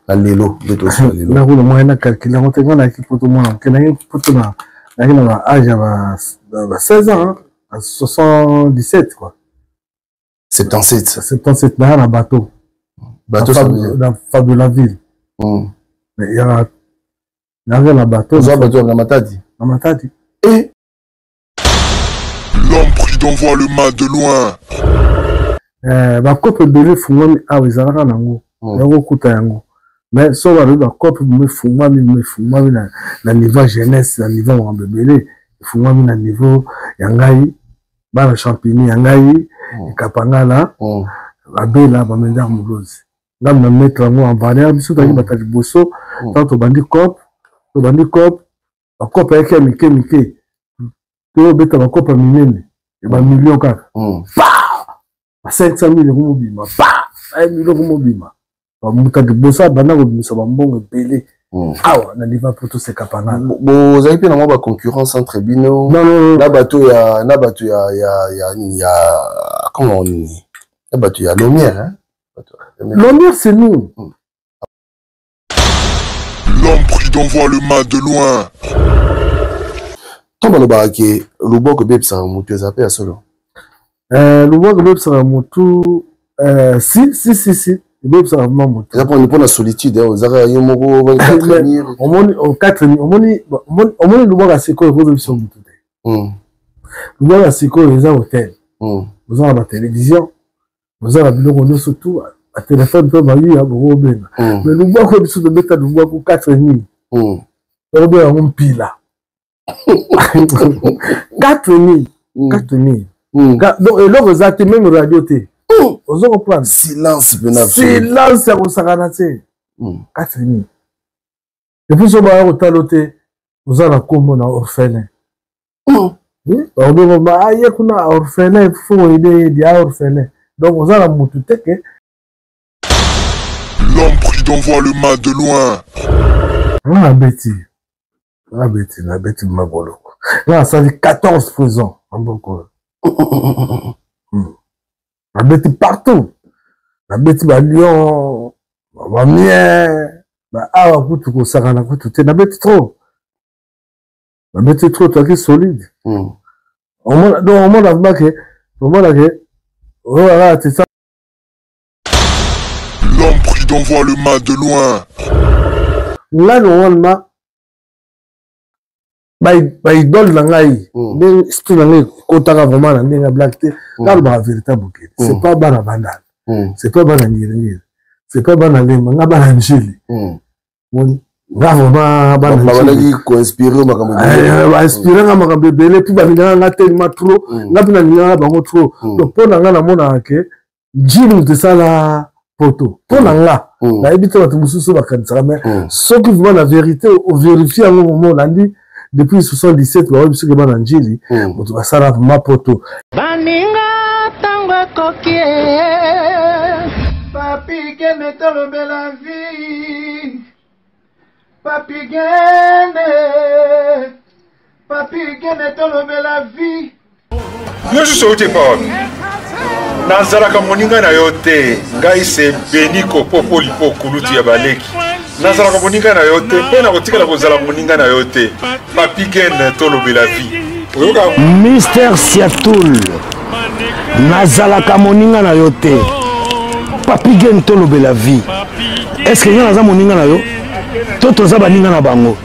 Na lelo nde tosala lelo. Nakuna moyen na calcule yango te. Ngai nayaki poto mwana moke, nayaki poto na nayaki na ba age ya ba 16 ans, 77 quoi. 77. 77, naya na bateau. Bateau na Fabiola ville. Mais yaka nayaki na bateau. Oza bateau na Matadi. Na Matadi. Eh. L'homme prudent voit le mal de loin. Eh, bakope ebele efungwami awa ezalaka nango yango okuta yango, mais so balobi bakope efungwami, efungwami na niveau ya jeunesse, na niveau ya makambo ebele efungwami, na niveau ya ngai bana Champigny ya ngai Ekapangala, babela bamendar molozi, ngai na mettre yango en valeur. Biso tozalaki bato ya liboso ntango tobandi cope, tobandi cope, bakope ayaki ya mike mike, tobeta bakope ya minene ya bamillion kaka pa ba 500 000 ekomobima, pa ba million ekomobima. Bamuta liboso abanda kobimisa bambongo ebele awa na niveau poto Sekapangala. Bozali mpe na mwa baconcurrence entre bino na bato ya na bato ya ya ya nini, ya comment, nini, na bato ya Lumière, hein? Lumière, c'est nous. L'homme prudent voit le mal de loin. Ntango balobaka ke loboko ebebisaka motu, eza mpe ya solo? Loboko ebebisaka motu, si, si, si, si, ebebisaka vraiment motu. Eza mpona solitude, ozaka yo moko. Omoni, omoni, omoni, loboko ya sikoyo ekozobisa motu te. Loboko ya sikoyo eza hotel, oza na batelevizio, oza na biloko nyonso tu, batelefone mpe bayuya bokobenga. Mais lubwako, biso tobeta lubwako 4000, tokobenga yango mpila 4000, 4000. Donc eloko eza te, même radio te, ozo comprendre? Silence mpena. Silence ya kosakana te. 4000, et puis so baya kotala te, oza na nkombo na orphelin, bakobenga aye kuna orphelin, faut aider ye dia orphelin. Donc oza na motu te ke. L'homme prudent voit le mal de loin. Nga nabeti, nabeti, nabeti maboloko. Nga nasali 14 prison na mboka oyo. Nabeti partout, nabeti balion, bamien, baawa kutu kosakana kutu te. Nabeti trop, nabeti trop, toyaki solide. Donc omona vraiment ke, omona ke oyo kaka te. L'homme prudent voit le mal de loin. Nga normalement baidole na ngai, ndenge esprit na ngai ekotaka vraiment na ndenge ya blague te, nga alobaka vérité bokeli. C'est pas bana Bandala, c'est pas bana Ngiringiri, c'est pas bana Lemba, nga bana Njili. Nga vraiment babandaki koinspire makambo. Bainspire nga makambo ebele, mpo balingaka nga tellement trop, nga mpe nalingaka bango trop. Donc mpo na nga namonaka ke Njili moto esala poto. Mpo na nga, nayebi te bato mosusu bakanisaka, mais soki vraiment na vérité ovérifie yango, momo olandi depuis 77, bayebi soki bana Njili moto basala vraiment poto. Baninga, ntango ekoki. Papi Gene, tolobela vie. Papi Gene, Papi Gene, tolobela vie. Nyonso outi epa wapi? Nazalaka moninga na yo te. Ngai se Beniko Popolipo, kulutu ya baleki. Nazalaka moninga na yo te mpe nakotikala kozala moninga na yo te. Papi Gen, tolobela vie, oyoka. Mister Siatul, nazalaka moninga na yo te. Papi Gen, tolobela vie. Est ce que ngai naza moninga na yo to toza baninga na bango?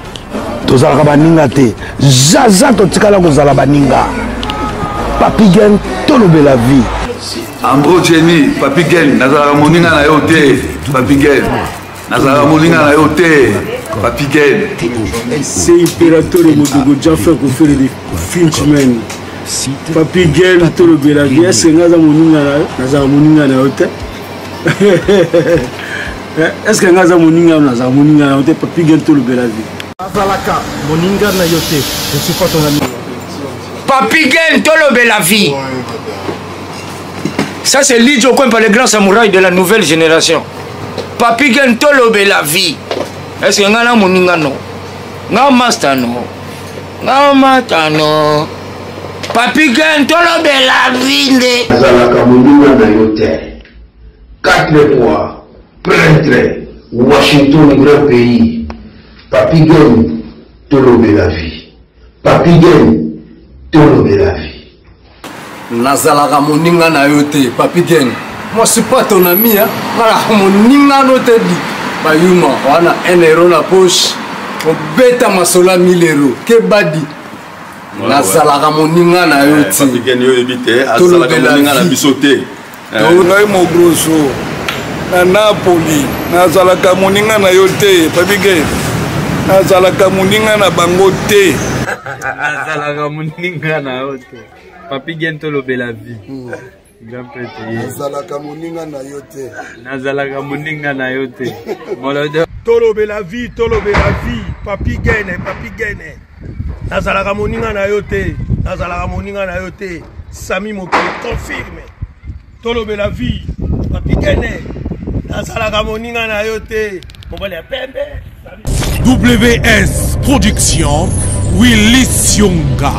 Tozalaka baninga te, zaza totikala kozala baninga. Papi Gen, tolobela vie. Andro Jenny, Papi Gen, nazalaka moninga na yo te. Papi Gen, nazalaka moninga na yo te. Papi Gen. C'est Imperatore Modogo Jaffa Kofere de Finchman. Papi Gen, tolobela vie. Est-ce que nga aza moninga na yo? Nazalaka moninga na yo te. Est-ce que nga aza moninga na yo? Nazalaka moninga na yo te. Papi Gen, tolobela vie. Azalaka moninga na yo te. Je suis pas ton ami. Papi Gen, tolobela vie. Ça, c'est Lidjo Kwempa, le grand samouraï de la nouvelle génération. Papi Gen, tolobela vie. Est-ce que nga na moninga no? Nga master no? Nga mata no? Papi Gen, tolobela vie nde. Azalaka moninga na yo te. 4 fois prêtre. Washington grand pays Papy Gene tolobela vie Papy Gene tolobela vie. Nazalaka moninga na yo te Papy Gene moi suis pas ton ami hein nalaka moninga no te di bayuma wana 1 euro na poche obeta masolo ya 1000 euro kebadi nazalaka moninga na yo eh, te oyebi te azalaka moninga na biso te eh. Ngai mogroso na Napoli nazalaka moninga na yo te Papy nazalaka moninga na bango te. Nazalaka moninga na yo te Papy Gen, tolobela vie. Grand prêtre ye. Nazalaka moninga na yo te. Nazalaka moninga na yo te. Molodo. Tolobela vie, tolobela vie. Papy Gene, Papy Gene. Nazalaka moninga na yo te. Nazalaka moninga na yo te. Sami Mokili confirme. Tolobela vie. Papy Gene. Nazalaka moninga na yo te. Mobali ya pembe. WS Production, Willy Sionga.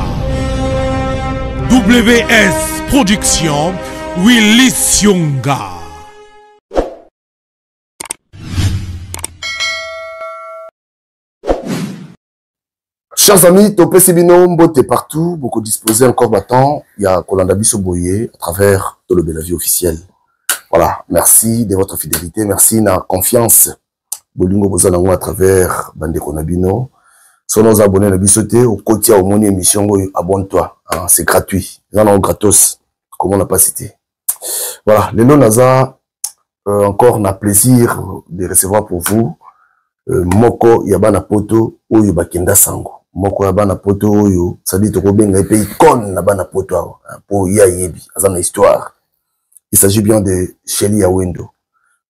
WS Production, Willy Sionga. Chers amis, topesi bino mbote partout, beaucoup disposer encore battant, il y a Kolanda Biso Boye à travers Tolobela Vie officielle. Voilà, merci de votre fidélité, merci na confiance. Bolingo boza nango à travers bandeko na bino. Soki oza abonné na biso te, okotia omoni émission oyo, abonne-toi, hein, c'est gratuit. Eza nango gratos, comment on n'a pas cité. Voilà, lelo naza encore na plaisir de recevoir pour vous moko ya bana poto oyo bakenda sango, moko ya bana poto oyo c'est-à-dire tokobenga ye mpe icône na bana poto awa, hein, po ye ayebi, aza na histoire. Il s'agit bien de Shelly Awendo.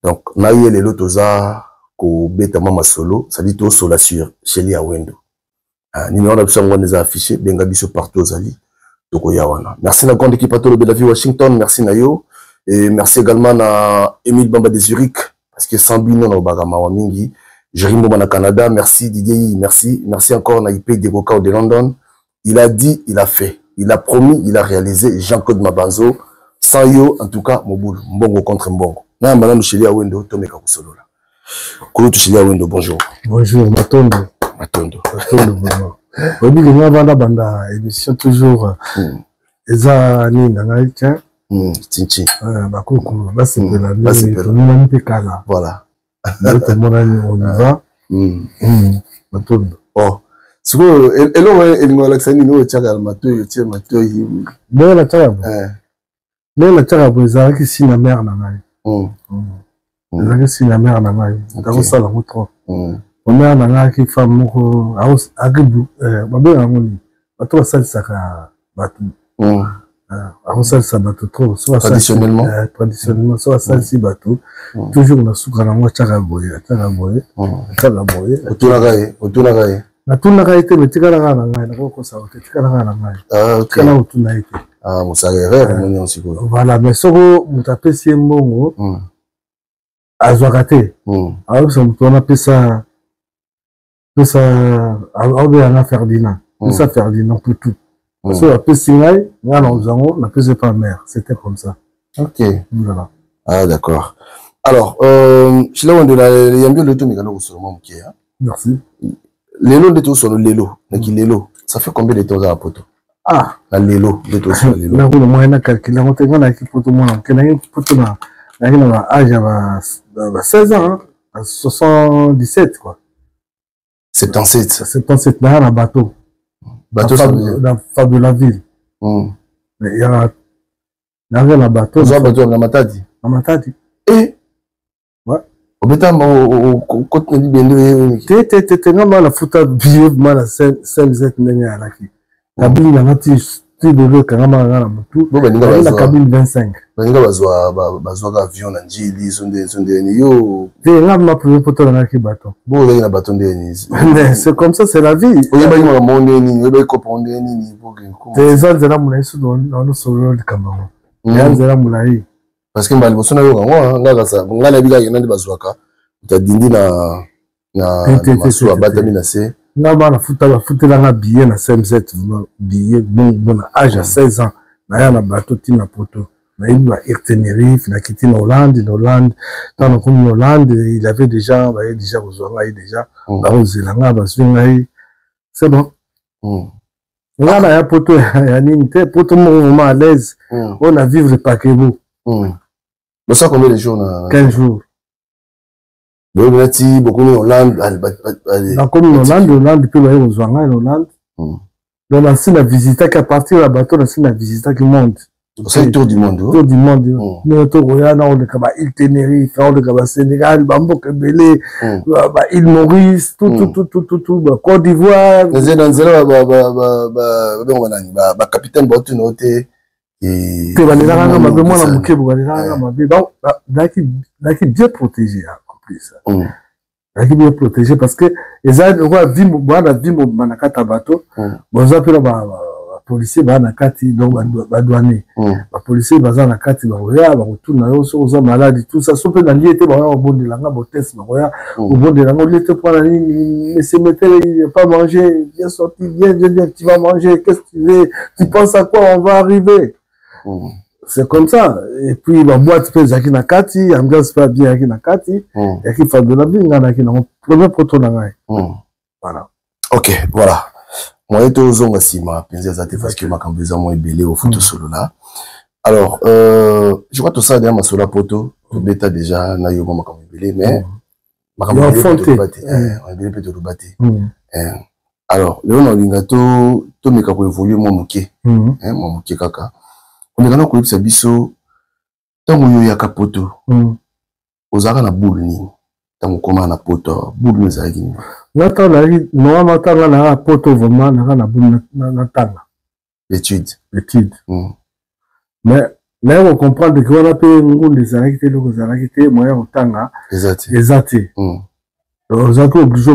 Donc na ye lelo toza kobeta mwa masolo, c'est-à-dire tosola sur Shelly Awendo. Ah, numéro na biso yango wana eza affiché, benga biso partout ozali, tokoya wana. Merci na grande équipe Tolobela Vie Washington, merci na yo. Et merci également na Émile Bamba de Zurich, parce que sans bino na obaka mawa mingi. Jérémy Mboma na Canada, merci Didier, merci. Merci encore na IP Diego de London. Il a dit, il a fait. Il a promis, il a réalisé. Jean-Claude Mabanzo, sans yo, en tout cas, Mobulu, Mbongo contre Mbongo. Na madame Shelly Awendo, Tomeka Kosolola. Kulutu Shelly Awendo, bonjour. Bonjour, Matondo. Matondo. Matondo, vraiment. Oyebi ke nga banda banda émission toujours eza nini na ngai tiens. Tintin. Bakoko basepela mingi, tomonani mpe kala. Voilà. Nde tomonani, on y va. Matondo. Oh. Sikoyo eloko elingo alakisa nini oyo otiaka na matoi, otie matoi? Ndenge natiaka bo. Ndenge natiaka bo ezalaki si na mare na ngai. Ezalaki si na mare na ngai. Nakosala yango trop. Mare na ngai aki femme moko, aki babenga yango nini? Bato basalisaka bato. Akosalisa bato trop. Traditionnellement. Traditionnellement, so asalisi bato, toujours na suka nango atiaka boye, atiaka boye, atiaka boye. Otunaka ye, otunaka ye. Natunaka ye te, mais tikala kaka na ngai, nakokosa te, tikala kaka na ngai. Tikala kotuna ye te. Ah, mosala erreur omoni yango sikoyo. Voilà, mais soko moto apesi ye mbongo, azwaka te. Ayebisa moto wana pesa pesa, aobelanga Ferdinand, pesa Ferdinand Putu. So apesi ngai, ngai na kozwa yango, napesi pa mère, c'était comme ça. Ok. Voilà. Ah, d'accord. Alors, Shelly Awendo, yambi lelo tomeka kosolola mwa moke, hein? Merci. Lelo nde tosolo lelo, naki lelo. Ça fait combien de temps oza na poto? Ah. Na lelo nde tosolo lelo. Nakuna moyen na calculer yango te, ngai nayaki poto mwana moke, nayaki poto na nayaki na ba âge ya ba 16 ans, hein, 77 quoi. 77. 77 naya na bateau. Bateau, ça veut dire? Na Fabulaville. Mais il y a nayaki na bateau. Oza bateau na Matadi? Na Matadi. Eh? Ouais. Obeta okoti na libende oyo? Te te te te, nga ma nafuta billet ma na CMZ ndenge alaki. Kabini na nga ti ti lelo ekangama nga na motu. Bo baninga Nayaki na bazwa. cabine 25. Baninga bazwa bazwaka avion na Njili, so nde so nde ni yo. Te, nga ma premier poto nangaki bato. Bo ozalaki na bato nde ni. Mais c'est comme ça, c'est la vie. Oyebaki makambo nde nini, oyebaki kopo nde nini, po ke nkoma. Te, eza nzela molai so na solo likambo yango. Eza nzela molai. Parce que mbala liboso nayoka yango, hein, nga kasa, nga nayebi kaka nde bazwaka, moto adindi na Te, te, te, masuwa, te, te, abatami na se. Nga bana futa bafutelanga billet na CMZ, vraiment billet bon, bon na âge ya 16 ans, naya na bateau ti na poto. Nayebi ba Air Tenerife, nakiti na Hollande, na Hollande, ntango nakomi na Hollande, il avait déjà, baye déjà kozwa ngai déjà, bakozela ngai, bazwi ngai, c'est bon. Nga naya poto ya nini te, poto moko vraiment à l'aise, oyo na vivre pakebo. Bosa combien de jours na? 15 jours. Boyebi nati bokomi Hollande. Nakomi na Hollande, Hollande mpe baye kozwa ngai na Hollande. Donc nasi na visitaki à partir ya bateau, nasi na visitaki monde. Osali tour du monde? Tour du monde. Ndenge tokoya na koleka ba île Tenerife, na koleka ba Sénégal, bamboka ebele, ba île Maurice, tout tout tout tout tout tout, ba Côte d'Ivoire. Na nzela babengo banani, bacapitaine baotuna yo te? Te, balelaka nga mabe, mwana moke bo balelaka nga mabe. Nazalaki bien protégé en plus, nazalaki bien protégé parce que eza lokola vie, boa na vie mobima na kati ya bato, boza mpe na bapolicier baa na kati, donc badouane, bapolicier baza na kati, bakoya bakotuna yo soki oza maladi, tout ça. So mpe nalie te, bakoya kobondela nga botese, bakoya kobondela nga olie te mpona nini. Monsieur Metele, il pas manger, bien sorti, bien bien bien, tu vas manger, qu'est-ce que tu veux, tu penses à quoi, on va arriver. C'est comme ça. Et puis baboîte mpe ezalaki na kati, ambiance mpe bien ezalaki na kati, eyaki Fabiola bi ngai nayaki nango premier poto na ngai. Voilà. Ok, voilà, moyen tozonga nsima mpenza eza te parce que makambo eza mwa ebele ofo tosolola. Alors je crois tosala deja masolo ya poto, tobeta déjà na yo mwa makambo ebele, mais makambo ebele mpe toloba te. Alors lelo na olinga tomeka koévolue mwa moke, mwa moke kaka. Omeka na koyebisa biso, ntango oyo oyaka poto, ozalaka na boule nini? Ntango okóma na poto, boule nini ezalaki nini? Nga ntango nayaki normalement, ntango nayaka poto, vraiment naka na boule natanga. Étude. Étude. Mais naye kocomprendre ke wana mpe ngunda ezalaki te, eloko ezalaki te, moyen ya kotanga eza te. Ozalaki oblige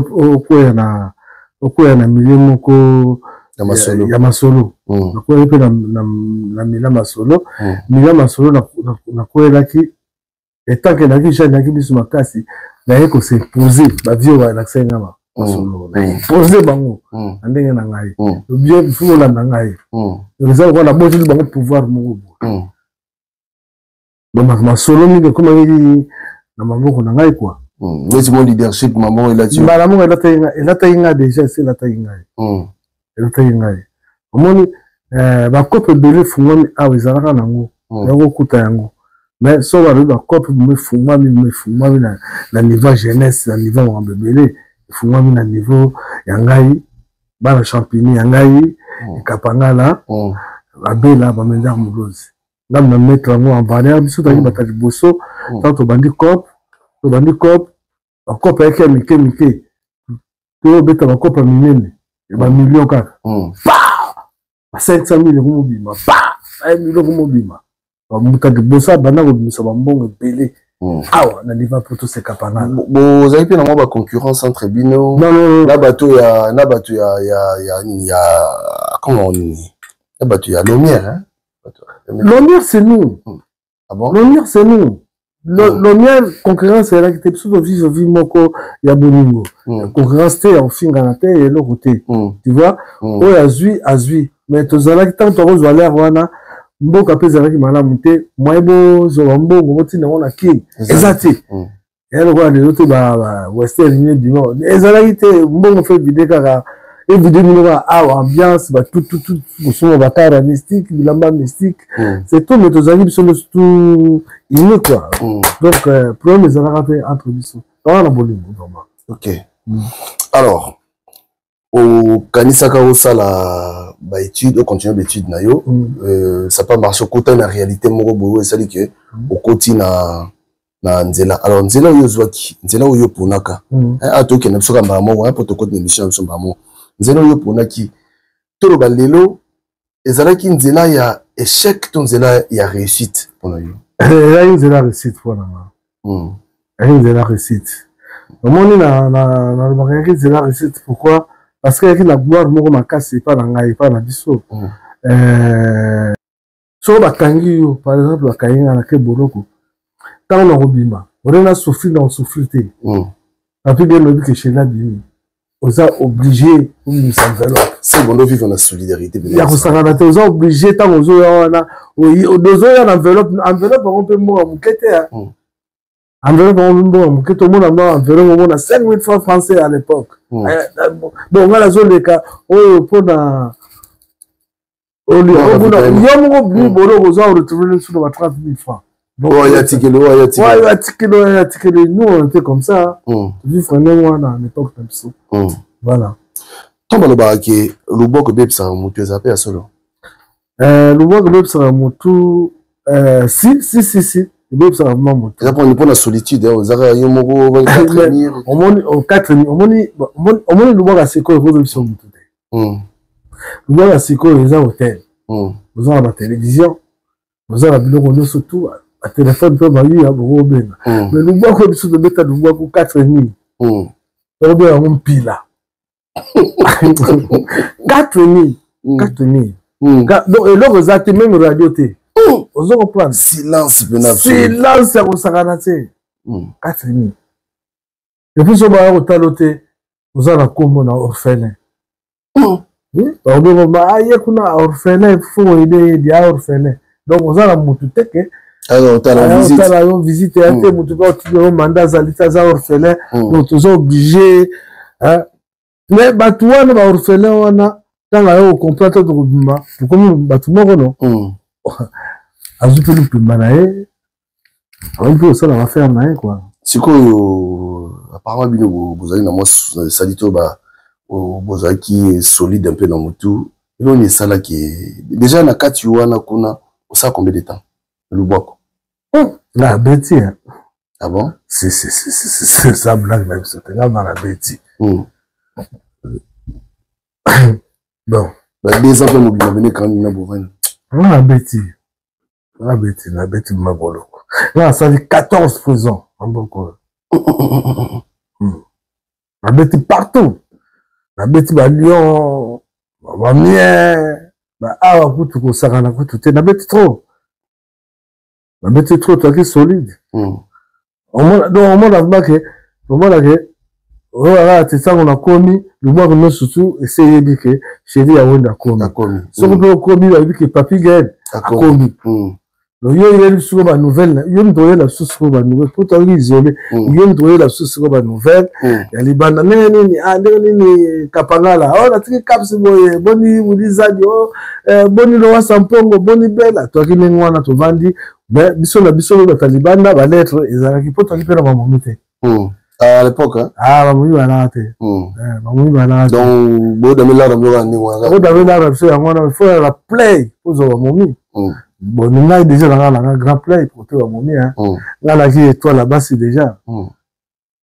okweya na milieu moko ya masolo. Nakweyaki mpe na milieu masolo, milieu masolo nakweyelaki. Etant que nayaki jeune, nayaki biso makasi, naye kos'impose. Bavie balakisaki nga masolo, naimpose bango na ndenge na ngai, bien faut kolanda ngai. Eza lokola naboteli bango pouvoir moko boye. Donc masolo mingi ekomaki na maboko na ngai quoi. Neti mo leadership maboko elati. Mbala moko elataki ngai déjà, esi elataki ngai, elataki ngai. Omoni bakope ebele efungwami awa, ezalaka nango yakokuta yango, mais so balobi bakope efungwami, efungwami na niveau ya jeunesse, na niveau ya makambo ebele, efungwami na niveau ya ngai, bana Champigny ya ngai, Ekapangala, babela bamendar molozi, ngambo na mettre yango en valeur. Biso tozalaki bato ya liboso. Ntango tobandi cope, tobandi cope, bakope ayaki ya mike mike, tobeta bakope ya minene ya bamillion kaka, pa ba 500 mille ekomobima, pa ba million ekomobima. Moto ya liboso abanda kobimisa bambongo ebele awa na niveau poto, Sekapangala. Bozali mpe na mwa baconcurrence entre bino na bato ya na bato ya ya ya nini, ya comment nini, na bato ya Lumière, hein? Lumière, c'est nous. Ah bon? Lumière, c'est nous. Lumière, concurrence ezalaki te. Biso tovivre vie moko ya bolingo, concurrence te, ya kofingana te, ya eloko te, tu vois. Oyo azwi, azwi, mais tozalaki, ntango tokozwa l'heure wana, mboka mpe ezalaki malamu te, moye bozwa mbongo botinda yango na Kini eza te. Eya lokola lelo te, ba Western Union du Nord ezalaki te. Mbongo fe vide kaka, evide bino kaka awa, ambiance batututu, kosomba bakara mystique, bilamba mystique, c'est tout. Mais tozalaki biso nyonso tout unis quoi. Donc problème ezalaka te entre biso, kaka na bolingo vraiment. Ok. Alors okanisaka osala baétude, ocontinue baétude na yo, ça pas marché, okota na réalité moko boye oyo esali ke okoti na nzela. Alors nzela oyo ozwaki, nzela oyo oponaka, a tokende biso kaka mbala moko mpo tokoti na émission na biso mbala moko. Nzela oyo oponaki, toloba lelo, ezalaki nzela ya échec to nzela ya réussite mpona yo? Ezalaki nzela ya réussite mpona nga, ezalaki nzela ya réussite. Omoni, nalobaka eyaki nzela ya réussite, pourquoi? Parce que eyaki na gloire moko makasi epa na ngai, epa na biso. Soki bakangi yo, par exemple bakangi nga, nake boloko, ntango na kobima, ore na souffrir, na kosouffrir te. Api bien lobi ke shela abimi. Oza obligé obimisa enveloppe. Si bondo vivre na solidarité ya kosakana te, oza obligé ntango ozoya wana, ozoya na enveloppe. Enveloppe yango mpe mboka moke te. Enveloppe yango mpe mboka moke te. Omona mwa enveloppe, omona 5000 francs français à l'époque. Bon, ngai nazoleka oyo mpona yo moko bimi boloko, oza retrouver lisusu na ba 30 000 francs. Oyo atikeli, oyo atikeli, oyo atikeli, oyo atikeli. Nous, on était comme ça, vivre ndenge wana na époque na biso, voilà. Ntango balobaka ke loboko ebebisaka motu, eza mpe ya solo? Loboko ebebisaka motu, si, si, si, si, ebebisaka vraiment motu. Eza mpona solitude, ozaka yo moko. Omoni, omoni, omoni, loboko ya sikoyo ekozobisa motu te. Loboko sikoyo eza hotel, oza na batelevizio, oza na biloko nyonso tu, batelefone mpe bayuya bokobenga. Mais lubwako, biso tobeta lubwako 4000, tokobenga yango mpila 4000, 4000. Donc eloko eza te, même radio te, ozo comprendre? Silence mpena. Silence ya kosakana te, 4000. Et puis so baya kotala te, oza na nkombo na orphelin, bakobenga aye kuna orphelin, faut koyede ye dia orphelin. Donc oza na motu te ke otala yo visite ya te, motu mpe otindi yo manda azali te, aza orphelin. Donc toza obligé. Mais bato wana, baorphelin wana, ntango ayo kocomprendre to tokobima, tokomi bato moko, no azwi mpe lupemba na ye, akoki mpe kosala baaffaire na ye, quoi. Sikoyo, apparemment bino bozali na mwa esali to bozalaki solide mpe na motu. Eloni esalaki déjà na kati wana kuna, osala combien de temps lubwako? Na beti. Ah bon? Si, si, si, si, si, si, ça blague na biso te, nga na beti. Bon. Ba 2 ans mpe mobima bene kandi na bovani. Nga na beti, nga beti, na beti maboloko. Nga nasali 14 prison na mboka oyo. Nabeti partout, nabeti balion, bamien, baawa kutu kosakana kutu te. Nabeti trop, nabeti trop, toyaki solide. Donc omona vraiment ke, omona ke oyo kaka te, ntango nakomi lubwako nyonso tu esi eyebi ke chéri ya wende akomi. Soki mpe okomi, bayebi ke Papi Gen akomi. Donc yo oyeli sikoyo banouvelle, yo moto oyela biso sikoyo banouvelle po toyaki isole. Yo moto oyela biso sikoyo banouvelle ya libanda, ndenge nini, ah, ndenge nini Kapangala, o natiki caps boye, boni Wulizadi, o boni Lowasa Mpongo, boni Bela. Toyaki ndenge wana, tovandi. Mais biso na biso oyo bato ya libanda, balettre ezalaki mpo toyaki mpe na bamomi te. À l'époque, hein? Ah, bamomi balaka te, bamomi balaka te. Donc bodamelaka biloko ya ndenge wana? Bodamelaka biso yango wana, faut ya play ozwa bamomi. Bon, ngai déjà nanga grand play pour te bamomi, hein. Ngai naki étoile ya basi déjà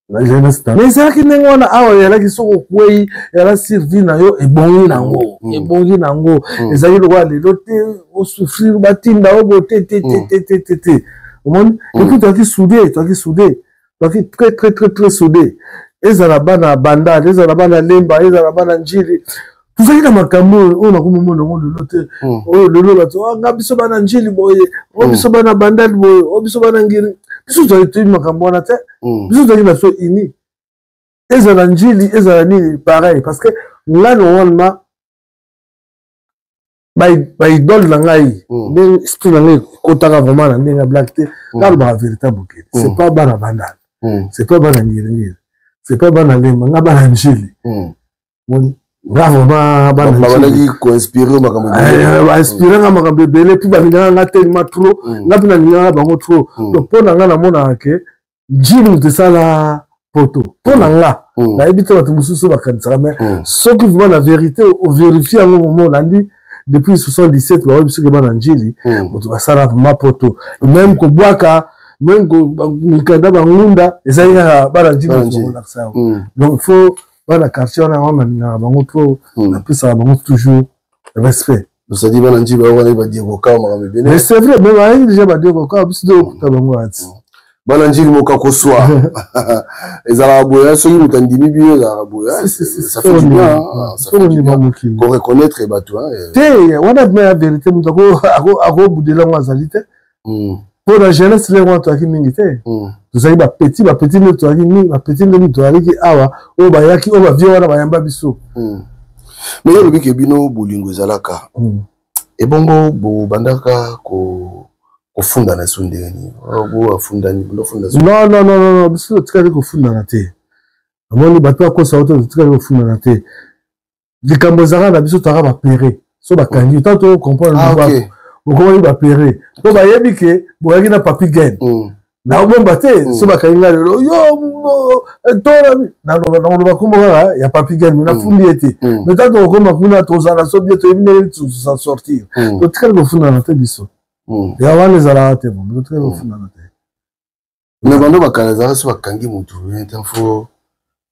na jeunesse na. Mais ezalaki ndenge wana awa, ezalaki soki okwei, ezala survie na yo ebongi nango, ebongi nango. Ezalaki lokola lelo te, osouffrir, batinda oyo bo te, te, te, te, te, te, te. Omoni? Et puis toyaki soudé, toyaki soudé, toyaki très, très, très, très soudé. Ezala bana Bandal, ezala bana Lemba, ezala bana Njili, tozalaki na makambo oyo oyo nakomomona yango lelo te. Oyo lelo bato, nga biso bana Njili boye, oyo biso bana Bandal boye, oyo biso bana Ngiri. Biso tozali, toyebi makambo wana te. Biso tozalaki na biso uni, ezala Njili, ezala nini, pareil. Parce que nga normalement, baidole na ngai, ndenge esprit na ngai ekotaka vraiment na ndenge ya blague te, nalobaka vérité mokili, c'est pas bana Bandal, c'est pas bana Ngiringiri, c'est pas bana Lemba, nga bana Njili. Nga vraiment babandaki koinspire makambo. Bainspire nga makambo ebele, mpo balingaka nga tellement trop, nga mpe nalingaka bango trop. Donc mpo na nga, namonaka ke Njili moto esala poto. Mpo na nga, nayebi te bato mosusu bakanisaka, mais soki vraiment na vérité ovérifie yango, momo olandi depuis 77, baoyebi soki bana Njili moto basala vraiment poto. Même kobwaka, même mikanda bangunda, ezali kaka bana Njili moto bakolakisa yango. Donc il faut bana quartier wana, wana nalingaka bango trop, napesaka bango toujours respect. Osadi bana Njili bango wana badiekoka makambo ebele. Mais c'est vrai, mais bayebi déjà badiekoka, biso nde okuta bango ati. Bana Njili moka koswa ezalaka boye, soki moto andimi bino, ezalaka boye. Ça fait du bien, ça fait du bien ko reconnaître bato. Te, wana bima ya vérité, moto akobudela yango azali te. Mpo na jeunesse lere wana tozalaki mingi te. Tozalaki bapetit, bapetit nde tozalaki mingi, bapetit nde tozalaki awa oyo bayaki, oyo bavie wana bayamba biso. Mais yo olobi ke bino bolingo ezalaka. Ebongo bobandaka kofundana so ndenge nini? Boafundani, bofunda? Non, non, non, non, biso totikali kofundana te. Namoni bato bakosa oyo, totikali kofundana te. Likambo ezalaka na biso, toyaka bapere so bakangi ntango to comprendre. Ah, okomaki bapere mpo bayebi ke boyaki na Papi Gen. Naobomba te, so bakangi ngai lelo, yo tora nakoloba kombo kaka ya Papi Gen, me nafundi ye te. Me ntango tokokoma kuna, tozala so bien, toyebi ndenge s'en sortir. Totikali kofundana te biso, ya wana ezalaka te. Bon, totikali kofundana te. Na bando bakala ezalaka so bakangi motu fo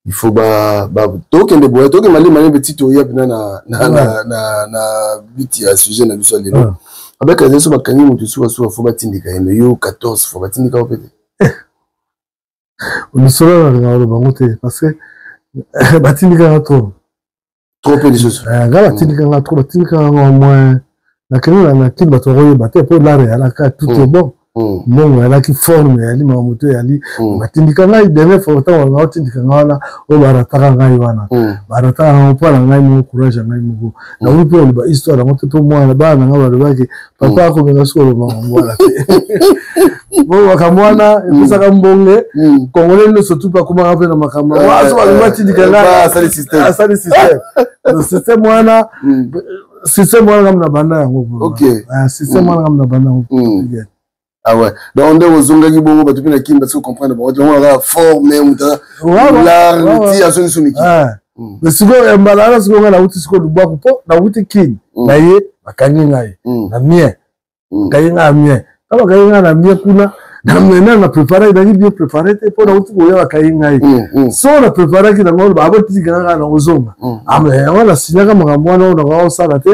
il faut ba ba tokende boye, tokende malembe malembe ti toya mpena na biti ya sujet na biso ya lelo. Abeka ezali so bakangi motu sukasuka fo batindika ye, me yo 14 fo batindika yo pete. Lisolo nalinga koloba yango te parce que batindikaka trop. Trop mpe lisusu. Nga batindikanga trop, batindikanga ngo moins. Nakende na kini, bato bakoyeba te mpo lare eyalaka, tout est bon, mbongo eyalaki, forme eyali, makambo to eyali. Batindika ngai dernier fois, ntango banga otindika ngai wana, oyo barataka ngai wana, barataka ngai mpo na ngai moko, courage ya ngai moko. Nakoki mpe koloba histoire yango te mpo mwana bana na ngai balobaki papa akomeka soki oloba makambo wana te. Bo makambo wana epesaka mbonge congolais nyonso tu mpe akomaka mpe na makambo so balingi batindika ngai, asali système. Système wana, système wana ngamu na banda yango, système wana ngamu na banda yango. Ah ouais, donc nde ozongaki bongo, bato mpe na kini basi comprendre bango, bango kaka forme moto ti azongi so miki. Mais sikoyo mbala wana, sikoyo ngai nauti sikoyo lubwaku mpo nauti kini na ye, bakangi ngai na mien, bakangi ngai na mien. Ntango bakangi ngai na mien kuna, na maintenant na préparaki, naki bien préparé te mpo nauti koya, bakangi ngai. So na préparaki nango, babotika kaka na kozonga ame yango, nasinyaka makambo wana oyo nakoka kosala te.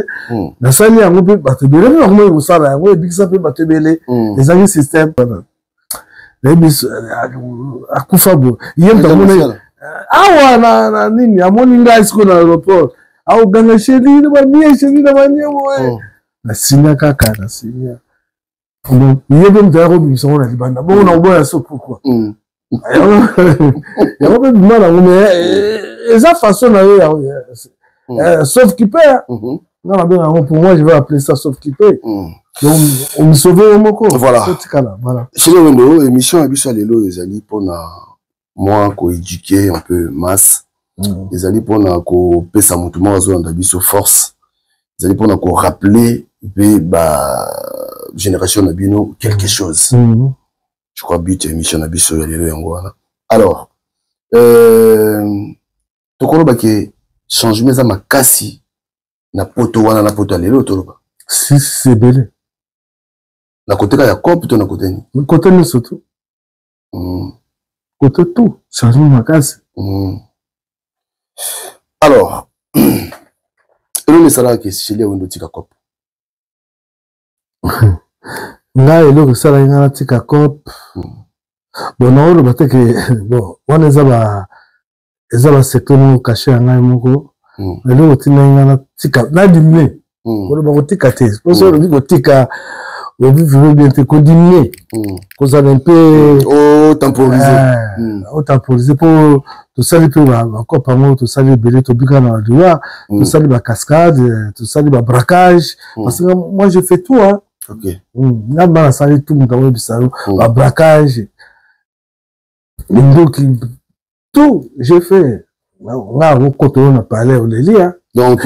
Nasali yango mpe bato ebele mpe bakomaki kosala yango, ebikisa mpe bato ebele. Ezalaki système. Nayebi akufa boye, ye moto amoni awa na nini, amoni ngai sikoyo na aéroport, aoganga sheli na banie, sheli na banie boye. Nasinya kaka, nasinya. Ye mpe moto aya kobimisa ngo na libanda bongo na koboya, so pourquoi yango mpe bima nango? Mais eza façon na yo, sauf qui peut. Nga nabenga yango, pour moi je vais appeler ça sauf qui peut. Donc omisauve yo moko. Voilà. Totikala, voilà. Chez Wendo, émission ya biso ya lelo ezali mpona mwa koéduquer un peu masse, ezali mpona kopesa motu moko azolanda biso force, ezali mpona korappeler mpe ba génération na bino quelque chose. Je crois but ya émission na biso ya lelo yango wana. Alors tokoloba ke changement eza makasi na poto wana, na poto ya lelo toloba. Si, si, ebele. Na kote kaka ya cope to na kote nini? Kote nyonso tu. Kote tout, changement makasi. Alors eloko esalaka ke Chéli Wendo otika cope? Ngai eloko esalaki ngai natika cope, bon, naoloba te ke bon, wana eza ba eza basecret moko caché ya ngai moko. Eloko etindaki ngai natika, nadiminuer, koloba kotika te, po soki olobi kotika, ovivre bien te. Kodiminuer, kozala mpe otemporiser, otemporiser, mpo tosali mpe bakope yango, tosali ebele, tobika na baliwa, tosali bacascade, tosali babraquage, parce que moi je fais tout, hein. Nga mba nasali tout, moto akoyebisa yo babraquage, minduki, tout j'ai fait. Nga akokota oyo na palais, oleli. Donc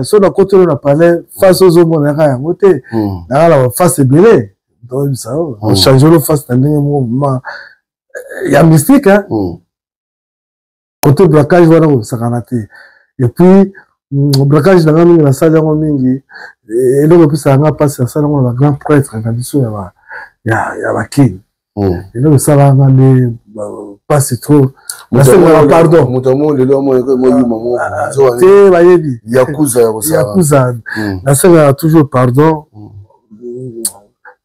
So nakotelo na palais, face ozomona yaka yango te, nanga na baface ebele. Toyebisa yo, ochange lo face na ndenge moko ma ya mystique. Côté braquage wana, kosakana te. Et puis braquage na nga mingi, nasali yango mingi. Eloko epesaka nga mpasi, nasali yango na bagrand prêtre na biso ya bakini. Eloko esalaka nga nde mpasi trop, nasengaka pardon. Moto amo lelo amoyuma mo te, bayebi. Yakuza ya kosala. Yakuza. Nasengaka toujours pardon.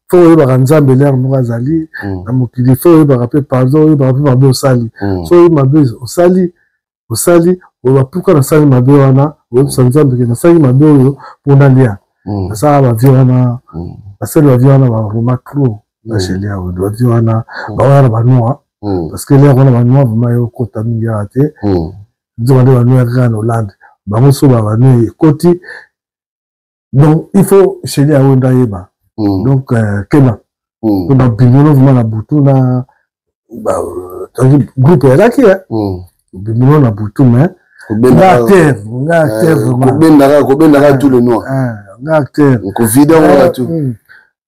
Fo oyebaka Nzambe lere moko azali na mokili. Fo oyebaka mpe pardon, oyebaka mpe mabe osali. So oyebi mabe osali, osali oyo bapuka, nasali mabe wana, oyebisa Nzambe ke nasali mabe oyo mpo nalia, nasalaka bavie wana. Basali bavie wana baroma trop na chéli awa bavie wana bawana na banoa, parce que lere wana banoa vraiment ekota mingi awa te. Nzoka nde banoa kaka na Hollande, bango so banoa ekoti. Donc il faut chéli awa nde ayeba. Donc kema po babimono vraiment na butu na groupe eyalaki bimino na butu, mais nga acteur, nga acteur vraiment. Kobendaka, kobendaka tout le noir. Nga acteur. Kovide yango kaka tout.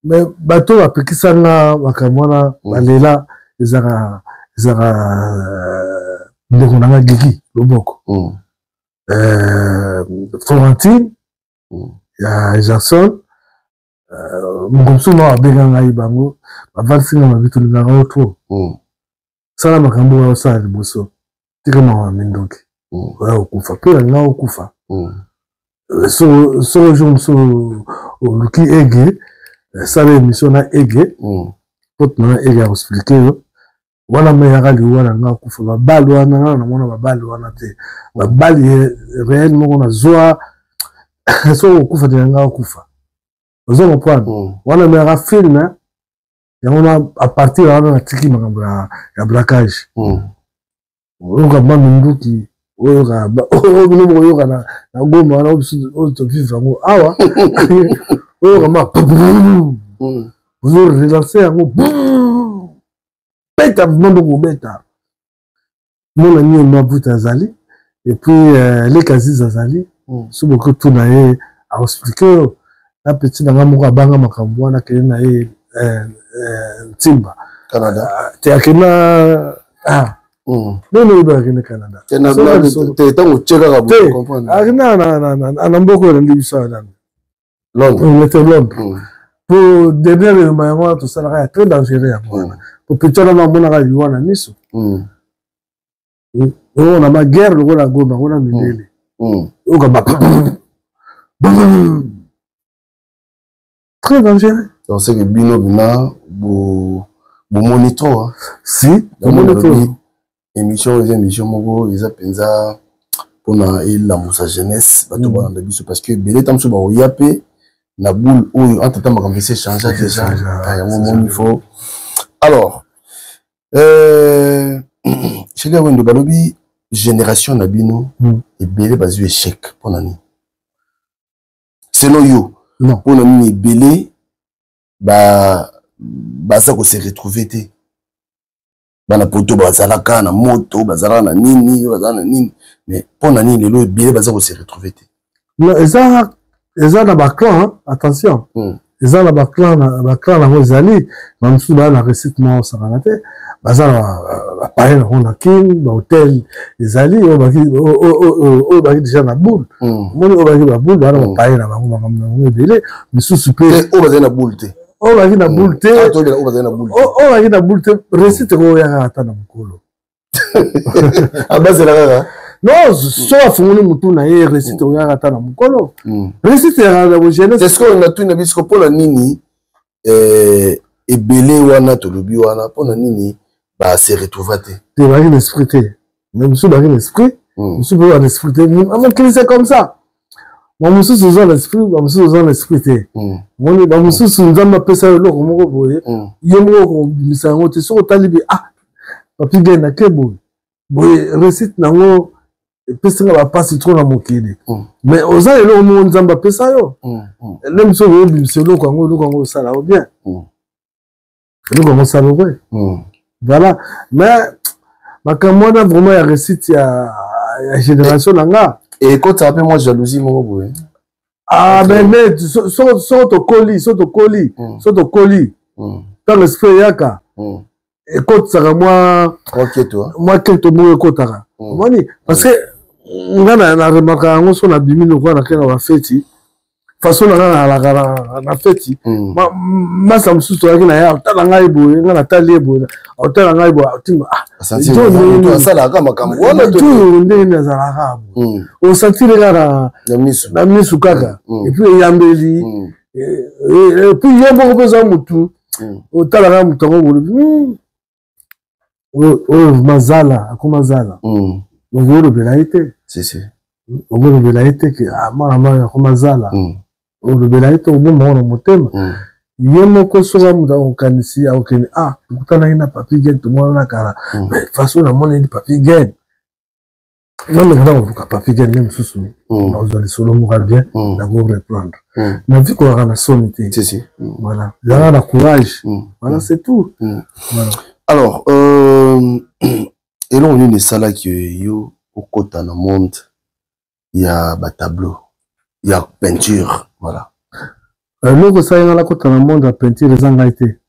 Mais bato bapekisa nga makambo wana, balela ezalaka ndeko na nga Gigi Loboko, Florentine ya Jackson, moko mosusu moko abenga ngai. Bango bavandisi nga mabi, tolingaka yo trop, sala makambo oyo osala liboso, tika makambo ya mindoki, oya kokufa mpe na nga okufa. Soko jour mosusu oluki ege, sala émission na ege po tuna ege ya koexpliquer yo wana. Me yaka liwa na nga okufa, babali wana nga namona babali wana te, babali réel moko nazwa. Soki okufa te, na nga okufa, ozo comprendre wana. Me yaka film yango na à partir wana natiki makambo ya braquage. Oyoka ba minduki, oyoka oyo bino bokoyoka na Goma wana, oyo tovivre yango awa. Oyoka ma ozo relance yango, beta vraiment, bokobeta mona nini. Mabuta azali, et puis Leka Aziz azali. So bokotuna ye, aexpliquer oyo na petit na nga moko abanga makambo wana, akende na ye Ntimba. Canada. Te, akenda nini, oyebi, akende Canada. Ntango tie kaka. Akenda na mboka oyo nandi biso awa nani, Angleterre, Londres. Po dernière eloma yango wana tosalaka ya très dangereux yango wana, po petit wana mamonaka liwa na miso. Oyo na ma guerre lokola Goma ngo na mindele, oyoka ba très dangereux. Donc c'est que bino bina bomoni trop. Si, bomoni trop. Émission eza émission moko eza mpenza mpona elamusa jeunesse, bato balanda biso, parce que ebele ta mosusu bakoya mpe na boule oyo. Entre temps makambo esi échange déjà, yango moni faut. Alors Chéli Wendo, balobi génération na bino ebele bazwi échec, mpona nini selon yo? Mpona nini ebele baza kose retrouver te? Bana poto bazalaka na moto, bazalaka na nini, bazalaka na nini, mais mpona nini lelo ebele baza kose retrouver te? Non, eza na baclan, attention. Eza na baclan, baclan yango ezali bamosusu baa na réussite moko osakana te, baza na bapalais nango na King, bahotel ezali oyo baki déjà na boule. Omoni, oyo baki baboule baa na bapalais na bango, makambo na bango ebele misusu mpe. Oyo bazali na boule te? Oyo baki na boule te, oyo baki na boule te, réussite ekoyaka ata na mokolo. Abazela kaka. Non, so afungoli motu na ye, réussite oyaka ata na mokolo, réussite eyaka na bojeunesse. Est ce que natuni na biso, mpona nini ebele wana tolobi wana, mpona nini base retrouva te? Te, bazalaki na esprit te. Mais mosusu bazalaki na esprit, mosusu mpe na esprit te. Mokili c'est comme ça, bamosusu oza na esprit, bamosusu oza na esprit te. Moni bamosusu Nzambe apesa yo eloko moko boye, yo moko okobimisa yango te. Soki otali bi, ah, Papi Gen ake boye boye, réussite nango epesi nga bapasi trop na mokili. Mais oza eloko moko Nzambe apesa yo, nde mosusu okobimisa eloko yango, eloko yango osala yo bien, eloko yango osala okoye. Voilà. Mais makambo wana vraiment ya réussite ya génération na nga. Ekotaka mpe mwa jalousie moko boye. Ah, mais soko tokoli, so tokoli, so tokoli, ntango esprit eyaka, ekotisaka mwa keto moko ekotaka. Omoni, parce que nga na remarka yango, so nabimi lokola nake na bafeti, façon na nga nalaka na feti, masa mosusu toyaki na ye, otala ngai boye, nga natali ye boye, otala ngai boye, otimba asalaka makambo wana. Ndenge nini azalaka boye, osentire kaka na misu kaka, et puis eyambeli, et puis yo moko mpe oza motu, otalaka motu yango bolobi oyo mazala akoma zala, okolobela ye te, okolobela ye te ke mwana mwana akoma zala, olobela ye te, obomba ngo na motema. Ye moko soki moto akokanisi akokende, ah, tokutanaki na Papi Gen, tomonana kala, mais façon namoneli Papi Gen, nameka na koluka Papi Gen nde mosusu nakozwa lisolo moko bien, nako reprendre na vie. Kolaka na soni te, voilà, ezalaka na courage, voilà, c'est tout, voilà. Alors, eloko nini esalaki yo okota na monde ya batableau, ya peinture, voilà? Eloko esali nga nakota na monde ya peinture, eza ngai te.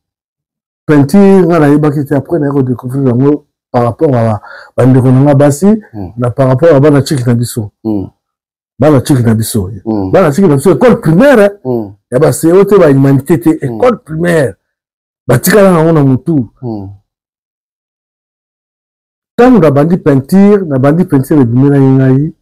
Peinture, nga nayebaki te. Après naye kodécouvrir yango par rapport à bandeko na nga basi, na par rapport à bana chiki na biso, bana chiki na biso, bana chiki na biso, école primaire ya baseo te, bahumanité te, école primaire, batikala nango na motu. Ntango nabandi peinture, nabandi peinture, ebimelaki ngai,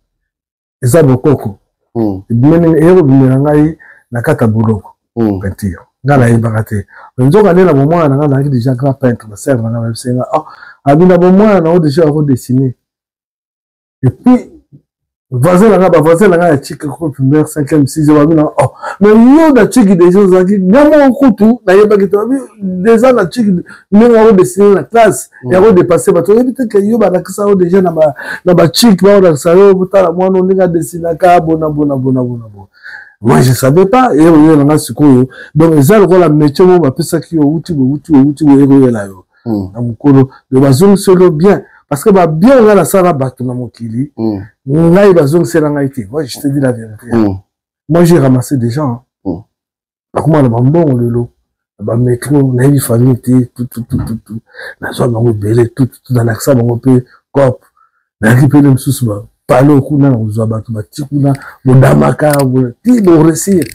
eza bokoko, eye kobimela ngai na kati ya boloko. Peinture, ngai nayebaka te. Nzoka nde na bomwana na ngai nazalaki déjà grand peintre. Basere na ngai bayebisi ngai: "Oh, abi na bomwana na yo déjà akodessine." Et puis voisin na ngai, bavoisin na ngai ya chike, école primaire, 5e, 6e, babi na: "Oh, mais yo na chiki déjà ozalaki." Nga moko kutu nayebaki te. Babi déjà na chiki, ndenge akodessine na classe ya kodépasser bato, oyebi te ke yo balakisa yo déjà na bachike, bakolakisa yo: "Botala mwana ndenge adesinaka bona bona bona bona bona." Moi, je savais pas. Eye koyela nga sikoyo. Donc eza lokola métier moko bapesaki yo, outi boye, outi boye, outi boye, ekoyela yo na mokolo. Donc bazongiseli yo bien, parce que babien nga nasala bato na mokili, ngai bazongisela ngai te. Moi, je te dis la vérité, moi j'ai ramassé des gens, bakoma na bambongo lelo na bamétro, nayebi famille te, tututututu, nazwa bango ebele, tututu, nalakisa bango mpe cop, nayaki mpe mosusu bapalo kuna na kozwa bato bati kuna bodamaka ti boréussir.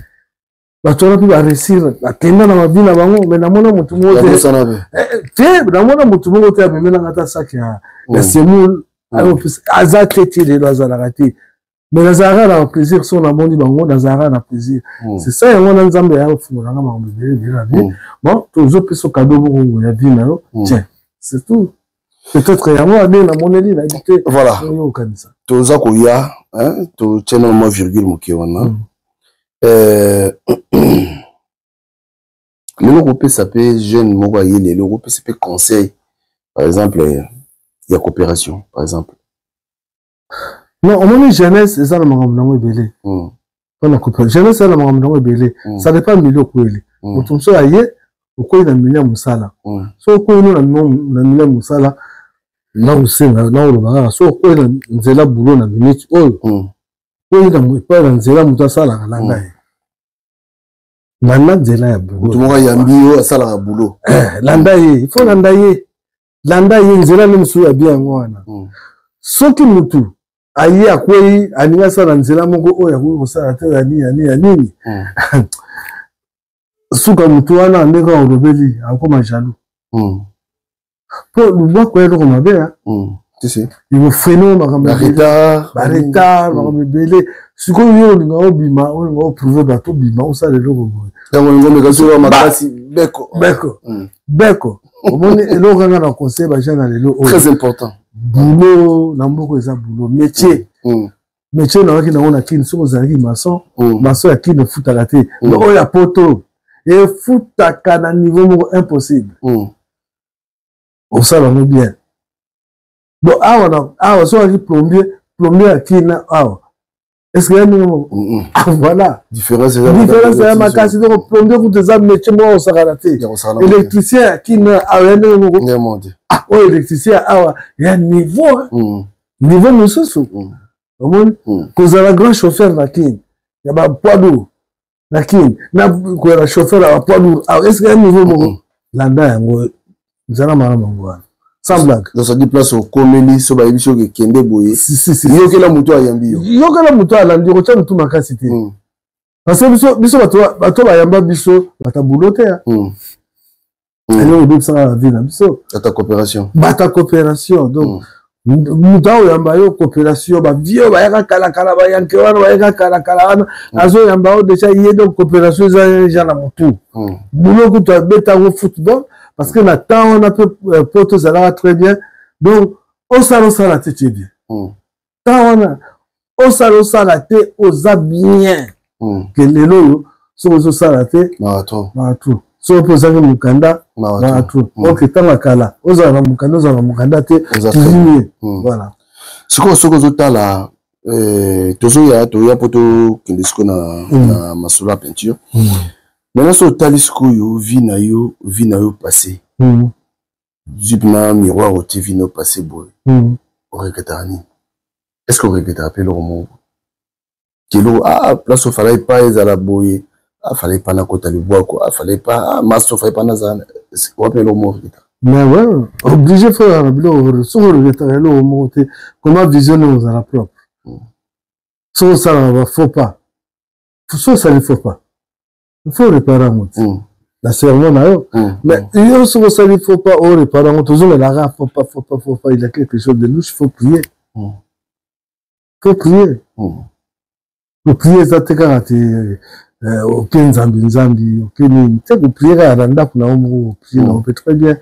Bato wana mpe baréussir, bakenda na mavi na bango. Mais namona motu moko te, namona motu moko te amemelanga ata saki ya semoule, aza te ti lelo, azalaka te. Mais nazalaka na plaisir so namoni bango, nazalaka na plaisir. C'est ça, yango wana Nzambe ya ofungolanga makambo ebele ebele na vie. Bon, tozopesa cadeau moko ya vie na yo, tiens, c'est tout. Peut-être yango ade namoneli, nayebi te. Voilà. Okanisa. Toza koya, totie nano mwa virgule moke wana. Lelo kopesa mpe jeune moko aye lelo, kopesa mpe conseil, par exemple ya coopération, par exemple? Non, omoni, jeunesse eza na makambo nango ebele mpona coopération. Jeunesse eza na makambo nango ebele, ça dépend milieu okweli. Moto mosusu aye, okwei na milieu ya mosala. So okwei no na milieu ya mosala, nakosenga, nakoloba kaka, so okwei na nzela boulot na minute oyo, okwei na epai na nzela moto asalaka, landa ye, landa nzela ya boulot. Moto moko ayambi yo, asalaka boulot. Landa ye, il faut landa ye, landa ye nzela nde mosusu ya bien yango wana. Soki motu aye, akwei, alingi asala nzela moko oyo akoki kosala te, ya nini, ya nini, ya nini, suka motu wana, ndenge olobeli, akokoma jaloux, mpo lubwako ya eloko mabe, ekofreiner makambo, baretard, makambo ebele. Sikoyo yo olinga obima, olinga oprouver bato, obima, osala eloko boye. Makasi beko. Beko beko. Omoni, eloko kanga na conseil bajeune na lelo oyo, très important. Boulot na mboka eza boulot, métier. Métier nawaki nango na Kini, soki ozalaki maçon, maçon ya Kini efutaka te, mais oyo ya poto efutaka na niveau moko impossible. Osala yango bien. Bon, awa na awa, soki azalaki plombier, plombier ya Kini awa, est ce que ya ndenge moko? Voilà. Différence. Différence ya makasi. Donc plombier kutu eza métier moko osakana te. Électricien ya Kini awa ya ndenge moko? Oyo électricien awa ya niveau, niveau mosusu. Omoni, kozala grand chauffeur na Kini ya bapoids lourd na Kini, na kozala chauffeur ya bapoids lourd awa, est ce que ya niveau moko? Landa yango, nzala malamu yango wana, sans blague. Donc ça dit, place okomeli, so bayebi soki ekende boye, yokela moto ayambi yo. Yokela moto alandi, kotya motu makasi te, parce que biso, biso bato bayamba biso, bato boulot te, eloko ebebisaka na vie na biso. Bata coopération. Bata coopération. Donc moto aoyamba yo, coopération, bavieux bayaka kalakala, bayanke wana bayaka kalakala wana, azoyamba yo déjà ye. Donc coopération eza déjà na motu. Boulot kutu abeta yango football, parce que na temps wana mpe poto ezalaka très bien. Donc osala, osala te, tie bien. Temps wana, osala, osala te, oza bien. Ke lelo oyo, soki ozosala te, marathon. Marathon. Soki mpe ozangi mokanda, mawa trop. Ok, ntango ya kala ozala na mokanda, ozala na mokanda te, tuzimie. Voilà. Sikoyo soki ozotala, tozoya, toya mpo tokende sikoyo na masolo ya peinture. Maintenant, soki otali sikoyo vie na yo, vie na yo passé, zwi na miroir, otie vie na yo passé boye, oregretaka nini? Est ce que oregretaka mpe eloko moko kelo? Ah, place ofalaki pa ezala boye, ah, fallait pas nakota libwako, ah, fallait pas, ah, maso, fallait pas nazala wapi, eloko moko oregretaka? Mais ouais, obligé faut na biloko. Soki oregretaka eloko moko te, comment vision nde ozala propre? Soki osalaka ba faux pas, soki osali faux pas, il faut réparer yango te na cerveau na yo. Mais yo, soki osali faux pas, oréparer yango, tozomelaka faux pas, faux pas, faux pas, il y a quelque chose de louche. Faut prier, faut prier. Koprier eza te kaka te oke nzambi nzambi, oke nini te. Koprier kaka na ndako na yo moko, koprier na yo mpe très bien,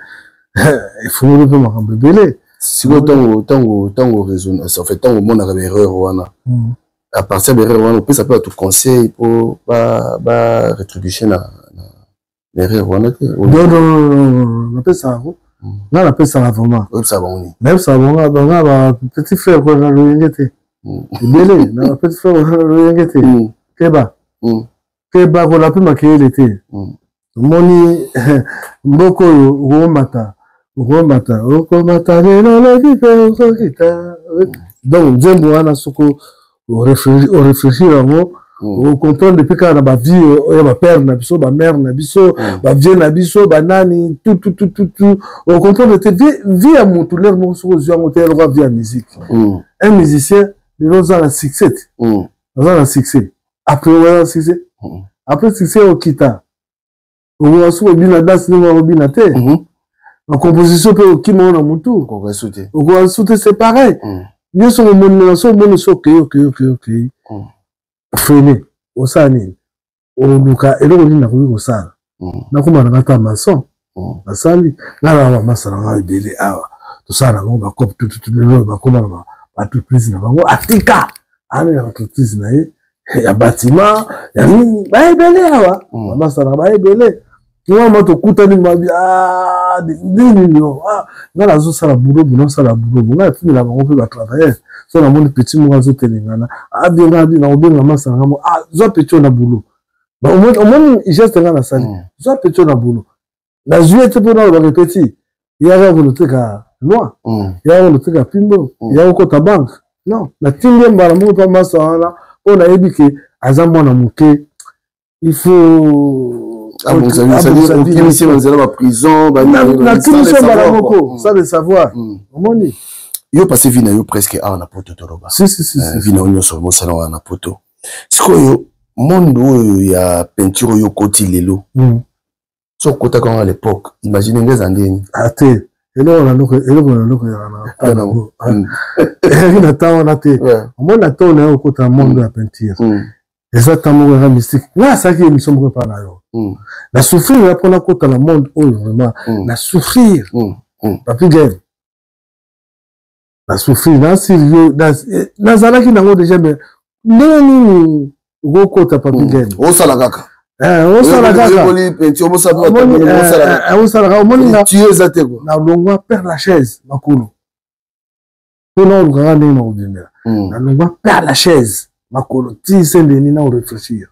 efungoli mpe makambo ebele. Sikoyo ntango raisonne, en fait, ntango omonaka baerreur wana, à partir ya baerreur wana, opesa mpe bato conseil mpo barétribution na erreur wana te? Non, non, napesaka yango, nga napesaka vraiment. Oyebisaka bango nini? Nayebisaka bango, banga ba petit frère kona loyenge te, ebele na ba petit frère kona loyenge te. Keba, keba, kola mpe makeyele te. Omoni mboka oyo, okomata, okomata, okomata lelo, lobi mpe okokita. Donc nzembo wana, soko oréfléchir yango, ocomprendre mpe kaka na bavie oyo bapère na biso, bamère na biso, bavie na biso, banani, tout tout tout tout tout, ocomprendre te vie ya motu lere moko. Soki ozwi yango te, eloko vie ya musique, un musicien lelo oza na succès te, aza na succès, après oza na succès, après succès okita, okoka soki obina danse ndenge okobina te, bacomposition mpe okima ngo na motu, okoka su te. C'est pareil nyonso omonela. So omoni so okei, okei, okei, okei, freine, osala nini? Oluka eloko nini nakoki kosala? Nakoma nanga ata maçon, nasali nga na bamasa na nga ebele awa, tosala na bango bacope tututu. Lelo bakoma na baentreprise na bango, atika ana na entreprise na ye ya bâtiment ya nini. Baebele awa, bamasa na baebele wana, tokutani mabi nini nini, nga nazosala bulobu, nasala bulobu, nga natindela bango mpe batravailleur. So namoni petit moko azotelengana, abenga abi, nakobenga masa na nga, zwa petit oyo na boulot. Omoni geste nga nasali, zwa petit oyo na boulot. Nazwi ete mpo nalobaka petit yaka koloteka loi, yaka koloteka pimbo, yaka kokota banque. Non, natindi ye mbala moko mpa masa wana, mpo nayebi ke aza mwana moke, il faut okimisi nzela baprison. Nakimisi mbala moko sans le savoir, omoni. Yo passé vie na yo presque awa na Poto, toloba. Si, si, si. Vie na yo nyonso mosala wana na Poto. Sikoyo monde oyo ya peinture oyo okoti lelo, so okotaka yango à l'époque, imagine nge eza ndeni? Ate eloko na loko, eloko na loko ezalaka na ezalaki na temps wana te. Omoni, na temps na yo okota monde ya peinture, eza temps moko eza mystique. Nga asalaki émission moko epa na yo, na souffrir ya mpona kota na monde oyo, vraiment na souffrir, Papi Game, na souffrir nasili yo. Nazalaki nango déjà, mais ndenge nini okokota, Papi Game? Osala kaka. Osala kaka, osalaka. Omoni, nalongwa Père Lachaise makolo mpona olukaka ndenge na kobimela. Nalongwa Père Lachaise makolo ti Saint-Denis, na koréfléchir.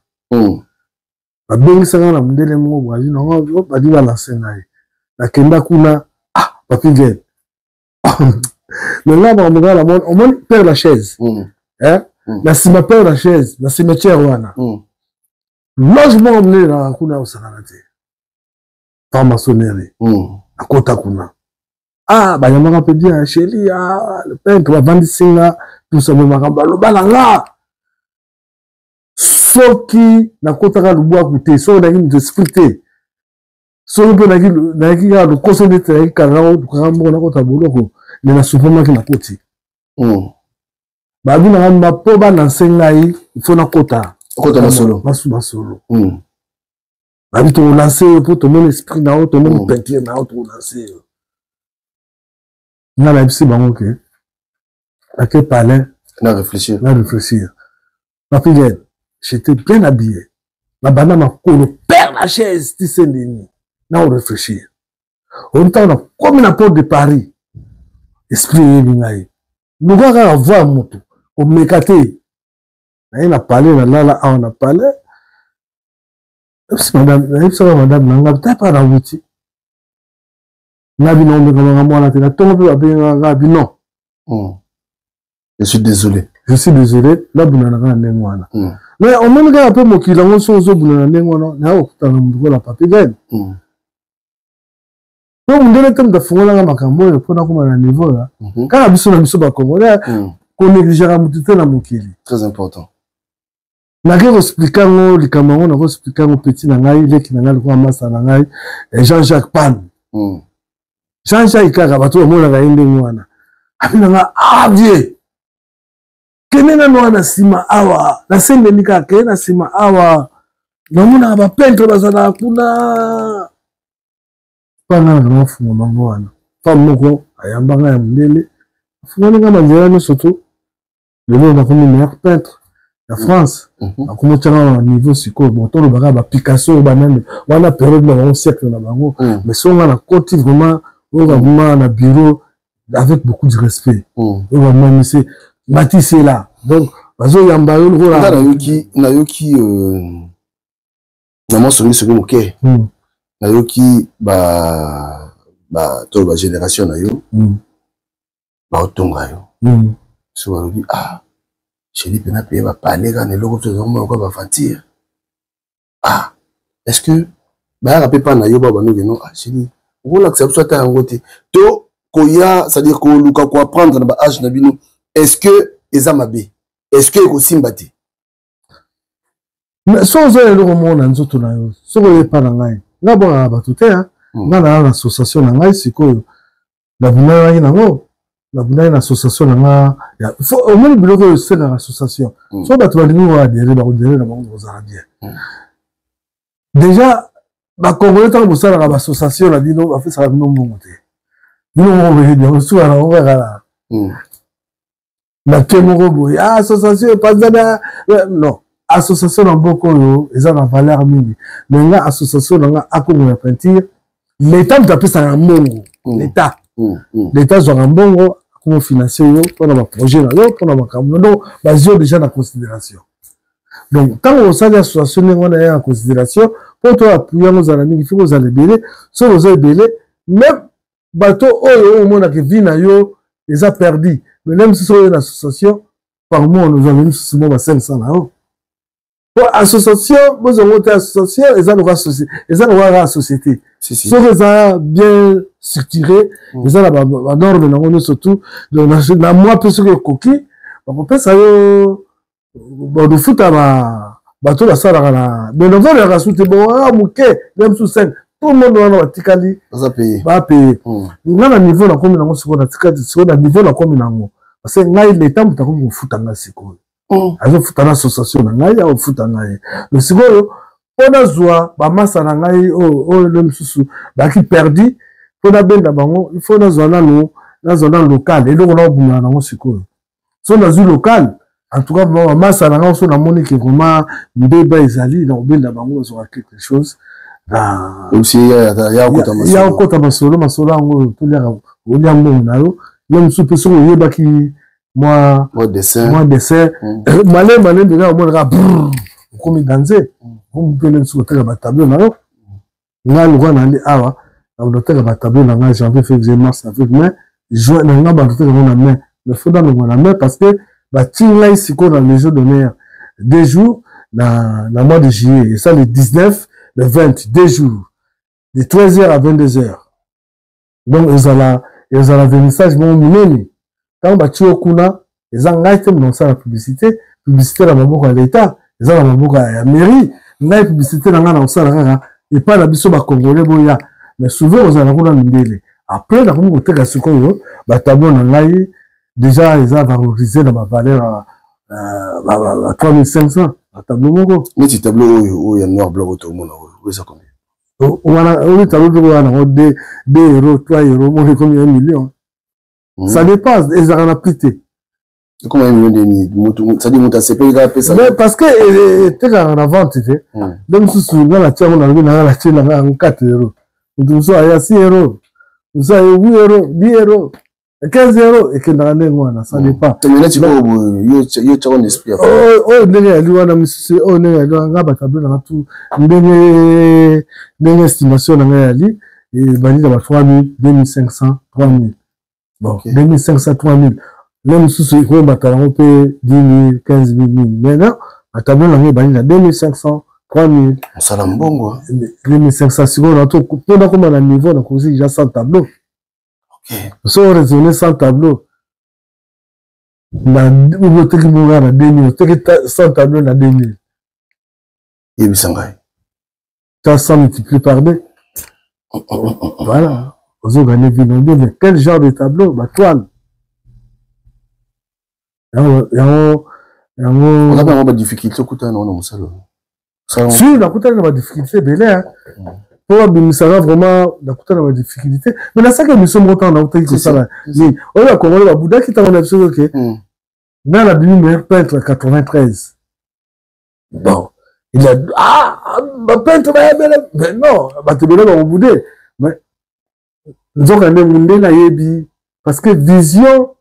Babengisaka na mondele moko brazil nango, badi balance ngai, nakenda kuna. Ah, Papi Game, mais nga makambo kaka namoni, omoni Père Lachaise, na nsima Père Lachaise, na cimetière wana, loge moko monene naka kuna, osakana te, franc-maçonnerie. Nakota kuna, ah, bayambaka mpe bien, chéri, ah, le peintre, bavandisi nga tosame makambo aloba na nga. Soki nakotaka lubwaku te, soki nayaki moto esprit te, soki mpe nayaki kaka lokoso neti nayaki kala, nakokaka moko nakota boloko. Me nasupamaki, nakoti. Babi na nga mpo balanse ngai, ifo nakota. Okota masolo. Masolo. Babi tokolanse yo mpo tomoni esprit na yo, tomoni peinture na yo, tokolanse yo. Nga nayebisi bango ke nake palais. Na réfléchir. Na réfléchir. Papi, j'étais bien habillé, nabanda makolo Père Lachaise ti Saint-Denis. Na réfléchir. Oyebi ntango nakomi na porte de Paris, esprit eyebi ngai. Luka kaka voir moto, komeka te. Naye na palais, nalala awa na palais. Nayebisaka madame na ngai, ta pa nawuti. Nga bino omeka makambo wana te, na ntongo mpe babengaka nga bino. Je suis désolé. Je suis désolé, nabunda kaka ndenge wana. Mais omoni kaka mpe mokili yango soki ozobunda na ndenge wana, naye kokutana na moto lokola Papi Gene. Mpo mondele te moto afungolanga makambo oyo mpo nakoma na niveau ya kaka biso na biso bacongolais, konégligeaka motu te na mokili. Très important. Nake koexplike yango likambo yango, nakoexplike yango petit na ngai, leki na ngai, lokola masa na ngai, Jean-Jacques Pan. Jean-Jacques kaka bato bamonaka ye ndenge wana, abi na ngai, ah vie, kende nano wana nsima awa, nasengeli kaka kende na nsima awa, namonaka bapeintre bazalaka kuna. Mpa ngai na mafunga bango wana, femme moko ayamba ngai ya mondele, afungoli ngai banzela nyonso tu. Lelo nakomi meilleur peintre ya France, nakomi otyanga na niveau sikoyo. Bon, tolobaka ba Picasso banani wana, période na bango, siècle na bango, mais soki nga nakoti vraiment oyo vraiment na bureau avec beaucoup de respect, oyo vraiment monsieur Matisse est là, donc bazoyamba yo lokola. Nga nayoki na mwa songisongi moke, nayoki ba to ba génération na yo baotonga yo, so balobi ah chéri mpena peye bapale kaka na eloko tozomona lokola baventure. Ah, est ce que bayaka mpe mpa na yo babanoki no, ah chéri, okolakisa biso ata yango te, to koya, c'est-à-dire koluka koapprendre na baage na bino, est ce que eza mabe, est ce que ekosimba te? Mais soki oza eloko moko na nzoto na yo, soki oye epa na ngai, ngai bwakaka bato te, ngai naa na association na ngai sikoyo, nabundanaki nango, nabundaki na association na nga. Omoni biloko oyo esengaka association, soki bato balingi koadere, bakodere na bango, kozala bien. Déjà bakongole, ntango bosalaka baassociation na bino, bapesaka bino mbongo te, bino moko boyebi yango, suka nango kaka na ke moko boye, ah, association epanzana. Non, association na mboka oyo eza na valeur mingi. Me nga association na nga akongo ya peinture, leta moto apesaka mbongo, leta, leta azwaka mbongo akomo finance yo mpona baprojet na yo, mpona makambo, donc bazwi yo déjà na considération. Donc ntango osali association ndenge wana ya considération, mpo to appuye yango ozala mingi, fiko ozala ebele. Soki oza ebele, même bato oyo omonaka vie na yo eza perdu, mais même soki oyo na association, par mois ozwa mosusu mwa ba 500 na yo. Po association bozongo te, association eza lokola eza lokola kaka société, soki eza bien structuré, eza na banorme nango nyonso tout. Donc na mwa mpe soki ekoki, bakopesa yo bakofuta bato basalaka na bénévole yaka su te, bon moke na mosusu 5, tout le monde wana batikali bapaye. Nga na niveau nakomi nango sikoyo, natikali sikoyo na niveau nakomi nango, parce que ngai leta moto akomi kofuta ngai sikoyo, azofuta na association na ngai, akofuta ngai. Mais sikoyo mpo nazwa bamasa na ngai oyo nde mosusu baki perdu, mpo nabenda bango, il faut nazwa nanu, nazwa nanu local, eloko naobundana nango sikoyo. So nazwi local, en tout cas bamasa na ngai, so namoni ke vraiment mbeba ezali, na kobenda bango, bazwaka quelque chose ya okota masolo. Masolo yango toliaka, olia mbongo na yo ye mosusu mpe soki oyebaki mwa dessin malembe malembe kaka, omonaka brr, okomi danze, okomi mpe mosusu koteka batableau na yo. Ngai lokola nali awa, nakoteka batableau na ngai janvier, février, mars, avril, mai, juin. Na ngai bakoteka yango na mai, mais faut nalongwa na mai, parce que batie ngai sikoyo na légion d'honneur 2 jours na mois de juillet, eza le 19, le 20, 2 jours, de 13 heures à 22 heures. Donc ezala vernissage moko monene. Ntango batie yo kuna, eza ngai te moto nasala publicité. Publicité na maboko ya leta, eza na maboko ya mairie. Ngai publicité na ngai na kosala kaka epai na biso bacongolais boya, mais souvent ozala kuna mindele. Après nakomi koteka sikoyo batableau na ngai, déjà eza valorisé na bavaleur ya 3500 batableau moko. Neti tableau oyo ya noir blanc oyo tomona oyo, eza combien? Wana oyo tableau moko wana yango 2 euro, 3 euro moko ekomi 1 million. Ça dépasse, ezalaka na prix te. Ekoma 1 million demi, c'est-à-dire moto asepeli kaka apesa? Mais parce que etekaka na vente te. Donc mosusu nga natia yango, nalobi nanga natie nanga yango 4 euro. Moto mosusu aya 6 euro, mosusu aye 8 euro, 10 euro, 15 euro, ekendaka ndenge wana, ça dépend. Neti oyo boye yo tiako na esprit? Oyo ndenge yali wana, misusu oyo ndenge yali wana, nga batableau nanga tu ndenge ndenge estimation na ngai yali ebandi na ba 3000, 2500, 3000. Bon, 2500, 3000, le mosusu ekoyembata yango mpe 10 000, 15 000 nini. Maintenant batableau na ngai ebandi na 2500, 3000. Mosala mbongo. 2500 sikoyo nato mpo nakoma na niveau nakozi déjà 100 tableau. So oraisonne 100 tableau na oteki bonga na 2000, oteki 100 tableau na 2000. Yebisa ngai. Ta 100 multiplié par 2, voilà, ozogane vino bien. Mais quel genre de tableau? Batoile yango yango. Oza mpe badifficulté okutana nango na mosala? Si, nakutani na badifficulté ebele mpo babimisaka vraiment. Nakutani na badifficulté, mais nasalaki émission moko ntango nautaki kosala nini oyo, bakongole babudaki ntango na biso oke nga nabimi meilleur peintre 93. Bon, il a ah bapeintre bayebele, mais non, bato ebele bakobude. Mais nzoka nde mundele ayebi, parce que vision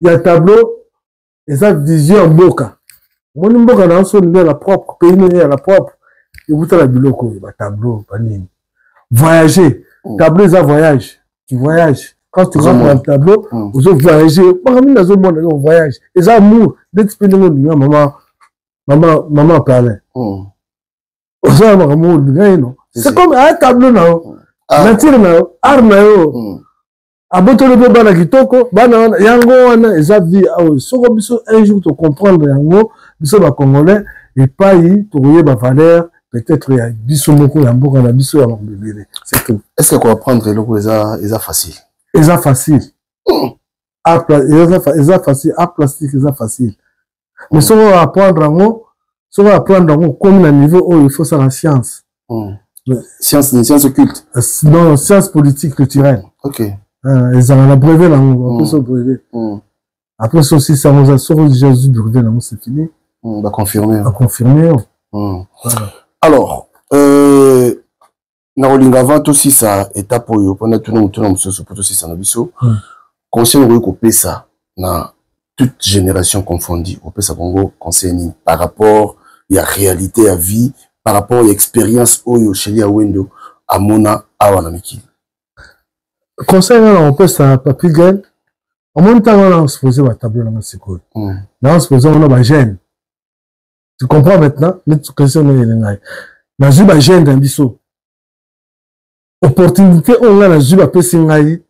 ya tableau eza vision ya mboka. Omoni mboka na biso ndenge ya propre, pays ndenge ya la propre, ekutala biloko oyo, batableau banini, voyager. Tableau eza voyage, tu voyages quand tu rentres dans le tableau, ozo voyager makambo nini nazomona yo voyage, eza amour ndeti mpe ndenge olinga mama mama mama parlin, ozala makambo olinga ye. No, c'est comme un tableau na yo, nature na yo, art na yo. Abotoli mpe bana kitoko, bana wana yango wana eza vie awa. Soko biso un jour tocomprendre yango, biso bacongolais epai tokoyeba valeur peut-être ya biso moko, ya mboka na biso, ya makambo ebele, c'est tout. Est ce que koapprendre eloko eza facile? Eza facile, eza facile. Art plastique eza facile, mais soki oapprendre yango, soki oapprendre yango, okomi na niveau oyo, il faut sala science. Science, science occulte? Non, science politique culturelle. Ezala na brevet nango, bapesa brevet. Après so osisi yango, oza soki déjà ozwi brevet nango, c'est fini. Baconfirme. Baconfirme yo. Alors nakolinga avant tosisa étape oyo, mpona tuna motuna mosusu mpo tosisa na biso, conseil okoki kopesa na toute génération confondue, opesa bango conseil nini par rapport ya réalité ya vie, par rapport ya expérience oyo Chéli ya Wendo amona awa na mikili? Conseil nga na kopesa, Papi Gel, omoni ntango wana naexpose batableau nanga sikoyo, naexpose wana bajeune, tu comprends maintenant neti question ndenge ngai nazwi bajeune na biso, opportunité oyo ngai nazwi, bapesi ngai,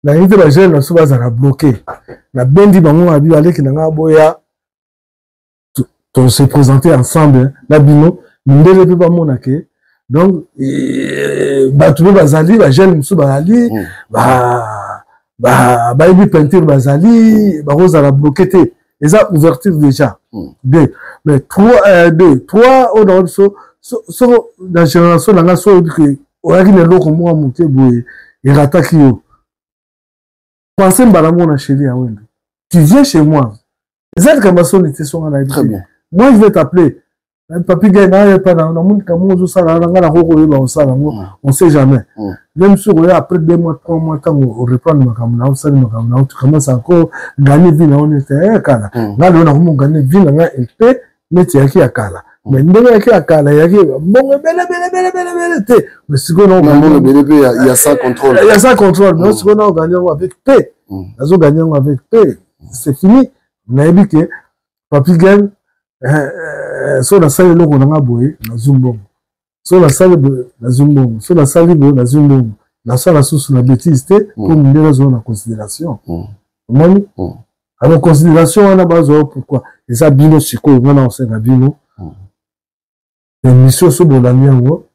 nalingi te bajeune na biso bazala bloqué. Nabendi bango na bi baleki na ngai, boya to se présenter ensemble na bino, mindele mpe bamona ke donc bato mpe bazali, bajeune mosusu bazali, bayebi peinture, bazali, bakozala bloqué te. Eza ouverture déjà. Deux, mais trois, deux, trois oyo nango biso soko na génération na nga, so oyebi ke oyaki na eloko moko moke boye, erataki yo, pense mbala moko na Chéli ya Wendo, tu viens chez moi, eza likambo ya soni te. Songa nayebi te, moi je vais t'appeler Papi Gai, nayepa na namoni kamoko ozosala na ngai, nakoki koyeba kosala yango, on sait jamais. Même soki oya après 2 mois, 3 mois, ntango oreprendre makambo na osali makambo na, tu commences encore gagner vie na yo neti ya kala. Ngai lelo nakomi oganye vie na ngai mpe neti yaki ya kala, mais ndenge yaki ya kala eyaki mbongo ebele ebele ebele ebele ebele te, mais sikoyo mbongo ebele mpe ya sans contrôle. Ya sans contrôle. Mais sikoyo naoganye yango avec paix, nazoganye yango avec paix, c'est fini. Nayebi ke Papi Gen, so nasali eloko na nga boye, nazwi mbongo, so nasali boye, nazwi mbongo, so nasali boye, nazwi mbongo, nasala susu na bétise te, mpo mindele azwa na considération. Omoni, alors considération wana bazwa pourquoi eza bino sikoyo nga na osenga bino émission, so bolandi yango,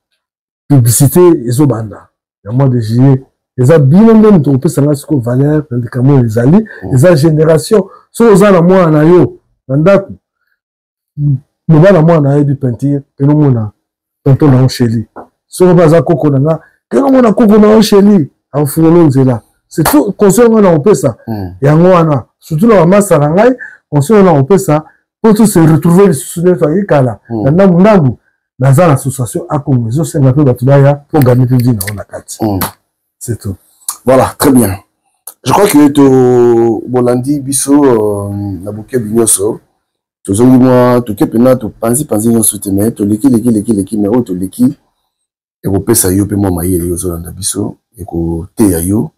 publicité ezobanda ya mois de juillet, eza bino nde moto kopesa nga sikoyo valeur na likambo oyo ezali, eza génération. Soki oza na mwana na yo na ndako, loba na mwana ayebi peinture, kende omona tonton na yo Sheli. Soki mpe aza koko na nga, kende omona koko na yo Sheli, akofungola nzela. C'est tout conseil nga na kopesa yango wana, surtout na bamasa na ngai, conseil nga na kopesa mpo to se retrouver lisusu nde toyaki kala na ndambu ndambu. Naza na association Akongo, ezosenga mpe bato baya mpo gagner mpe vie na yo na kati. C'est tout. Voilà, très bien. Je crois que to bolandi biso na bokebi nyonso, tozongi mwa toke mpena topanzi panzi nyonso te, mais toleki leki leki leki, mais oyo toleki ekopesa yo mpe mwa mayele. Yo ozolanda biso, ekoteya yo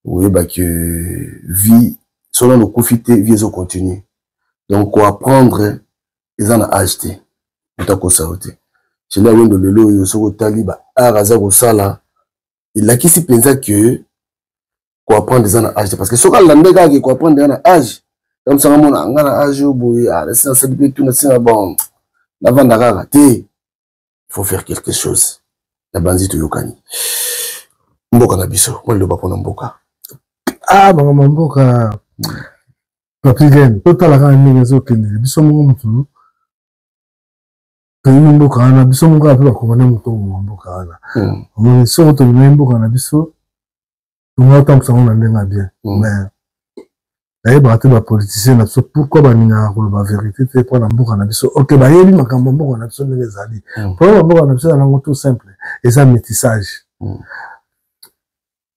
oyeba ke vie, soki nano okufi te, vie ezocontinue. Donc koapprendre eza na age te, moto akosa yo te. Cela Wendo lelo oyo, soki otali ba art aza kosala, elakisi mpenza ke koapprendre eza na age te, parce que soki alande kaka ke koapprendre eza na age, kamsanga mona nga na age oyo boye, nasi nasali mpe tu nasi na bon, navanda kaka te. Il faut faire quelque chose. Na banzi toyokani. Mboka na biso, mwa liloba mpona mboka. Ah, makambo ya mboka, Papi Gen, totala kaka ndenge ezokendele. Biso moko motu toyebi mboka wana, biso moko kaka mpe bakongone moto oboma mboka wana. Omoni, soko tolingaki mboka na biso, tonga otambwisa yango na ndenge ya bien. Mais nayebaka te bapoliticien na biso pourquoi balingaka koloba vérité te mpo na mboka na biso. Ok, bayebi makambo ya mboka na biso ndenge ezali. Problème ya mboka na biso eza nango tout simple, eza métissage.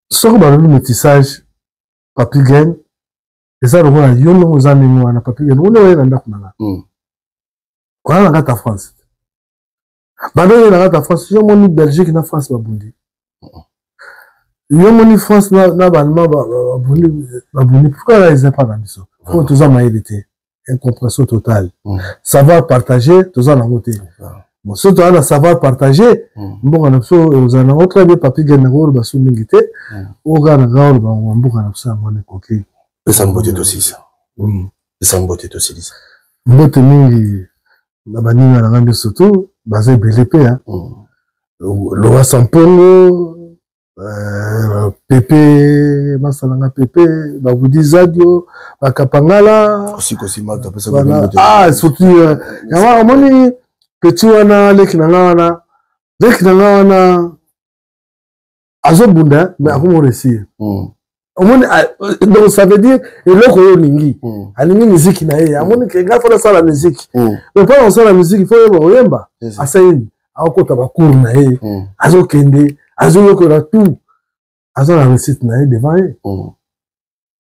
Soki balobi métissage, Papi Gen, eza lokola yo ndenge oza ndenge wana. Papi Gen, ndenge oye na ndako na nga, oya na kati ya France, banda oye na kati ya France, yo moni Belgique na France babundi, yo moni France na baallemand babundi, babundi. Pourquoi eza pa na biso? Po toza mayele te, incompréhension totale. Savoir partager toza nango te. Bon, soki toza na savoir partager, mboka na biso ozala nango très bien. Papi Gen, nango oloba so mingi te, oyo kaka na kaka oloba mboka na biso yango wana ekoki. Pesa mbote tosilisa. Pesa mbote tosilisa. Mbote mingi na baninga na ngai nyonso, tu baza ebele mpe, Laura Sampongo, Pepe Masalanga, Pepe Babudi Zadio, Bakapangala. Ah, surtout yango omoni petit wana, leki na nga wana, leki na nga wana azobunda, mais akomo réussir. Omoni, donc ça veut dire eloko oyo olingi, alingi miziki na ye, amoni ke ngai fona asala miziki, mais mpona kosala miziki fo oyeba koyemba. Asali nini? Akokota bacours na ye, azokende, azoyokola tout, aza na réussite na ye devant ye,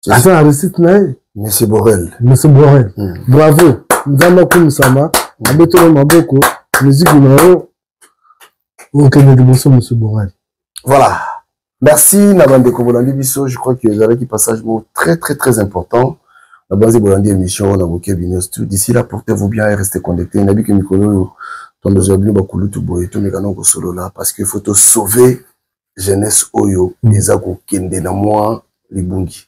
aza na réussite na ye. Monsieur Borel. Monsieur Borel, bravo, Nzambe akumisama, abetela maboko, miziki na yo okende liboso, Monsieur Borel. Voilà. Merci na bandeko bolandi biso. Je crois que ezalaki passage moko très très très important. Na banzi bolandi émission na bokebi nyonso tout. D'ici là, portez-vous bien et restez connectés. Nayebi ke mikolo oyo tondozwa bino bakulutu boye, tomeka na kosolola parce que faut to sauver jeunesse oyo eza kokende na mwa libungi.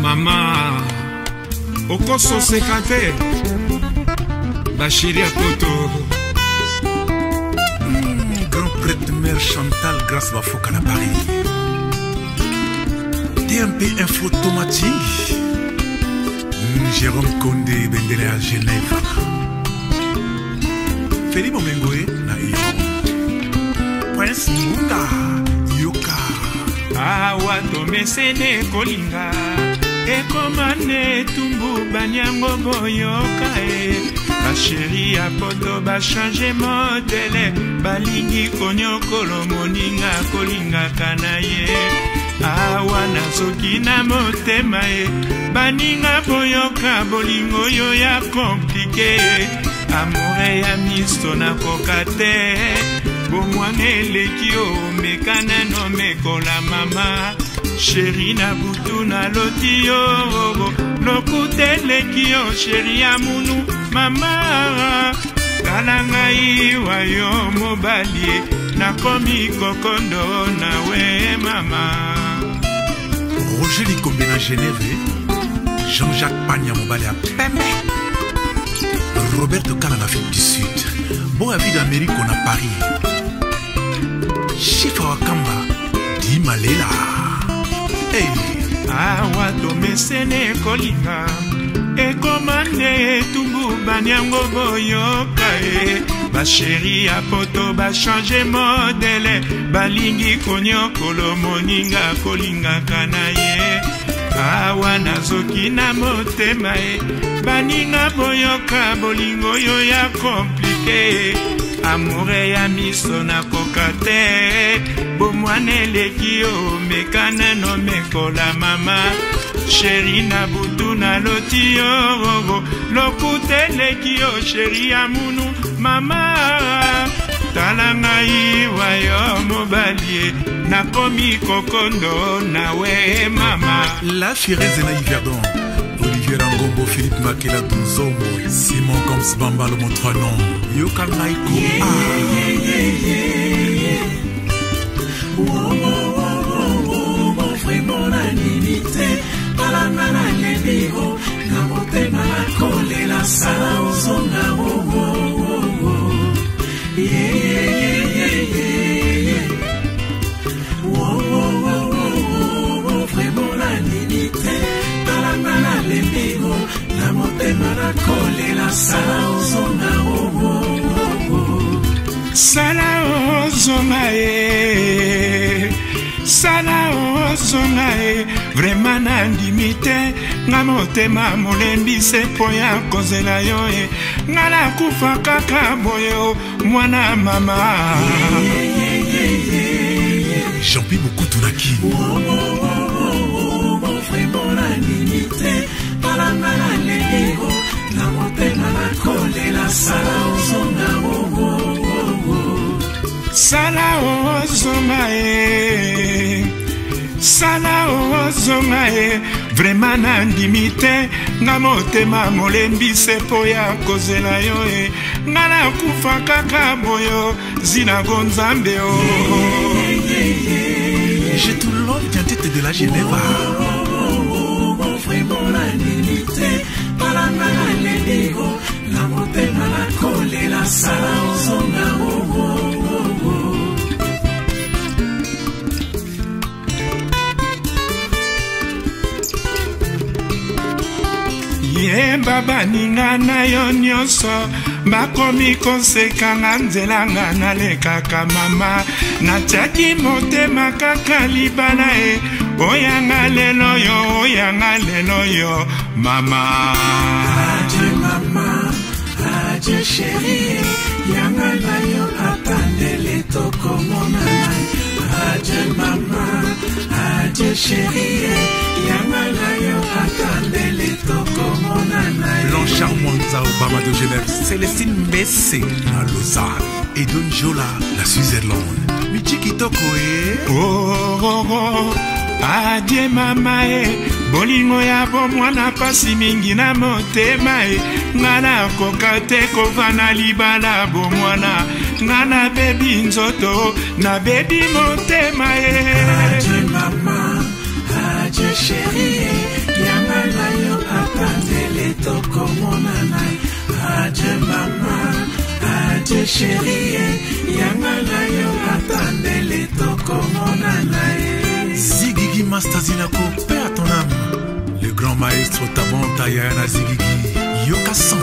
Mama, okososeka te, basheri ya poto. Grand prêtre mère Chantal Grâce Bafoka na Paris, TMP Info Tomating, Jérôme Condé bendele ya Genève, Feli Bomengoe na Iran, Prince Munga Yoka. Awa tomesene kolinga, ekoma nde etumbu baniango boyoka e. Basheri ya poto bachange modele, balingi konyokolo moninga kolingaka na ye. Awa nazoki na motema e, baninga boyoka bolingo oyo ya komplike. Amoure ya miso nakoka te, bomwana eleki omeka nano mekola. Mama sheri, na butu naloti yo, lokuta eleki yo, sheri ya munu. Mama, tala ngai wa yo mobali, nakomi kokondo nawe mama. Roger Likombe na Genève, Jean-Jacques Panya mobali ya pembe, Roberto Kala na Afrique du Sud, Boa Vida Americo na Paris, Chifa Wakamba Di Malela. Hey. Awa tomesene kolinga, ekoma nde etumbu baniango boyoka e. Basheri ya poto bachange modele, balingi konyokolo moninga kolingaka na ye. Awa Mama nazoki na motema e baninga boyoka bolingo oyo ya komplike amoure ya miso nakoka te bomwana eleki yo meka nano mekola mama sheri na butu naloti yo lokuta eleki yo sheri ya munu mama tala ngai wayo mobali e nakomi kokondo nawe mama La Fireze na Yverdon Olivier Rangombo, Philippe Makela Dunzombo, Simon Koms Bamba le trois noms, Yoka ngai ko Vraiment nandimi te talanga nalembi o na motema nakolela sala ozonga Vraiment nandimi te talanga nalembi o na motema nakolela sala ozonga sala ozonga e sala ozonga e vraimen nandimi te nga motema molembi se mpo ya kozela yo e nga nakufa kaka boye o mwana mama Jean-Pi Bokutu na Kin. Vraiment nandimi te talanga nalembi o na motema nakolela sala ozonga sala ozonga e sala ozonga e vraimen nandimi te nga motema molembi se mpo ya kozela yo e nga nakufa kaka boyo zinago nzambe o Je te love tête de la Geneva. Vraiment nandimi te talanga nalembi o na motema nakolela sala ozonga yemba baninga na yo nyonso bakomi kosekanga nzela nga nalekaka mama natiaki motema kaka libala e oyanga lelo yo oyanga lelo yo mama Adieu mama, adieu chérie, yanga na yo ata ndele tokomonana. Adieu mama, adieu chérie, yanga na yo ata ndele tokomonana. Blanchard Mwanza Obama de Genève, Célestine Mbesse na Lausanne, Edon Jola na Switzerland, Michi Kitoko e oh, oh, oh. adie mama e bolingo ya bomwana pasi mingi na motema e nga nakoka te kovanda libala bomwana nga nabebi nzoto nabebi motema e Adieu mama, adieu chérie, yanga na yo ata ndele tokomonana. Adieu mama, adieu chérie, yanga na yo ata ndele tokomonana. Zigigi Master Zinako, paix à ton âme. Le grand maestro Tabon Tayana Zigigi, Yoka San,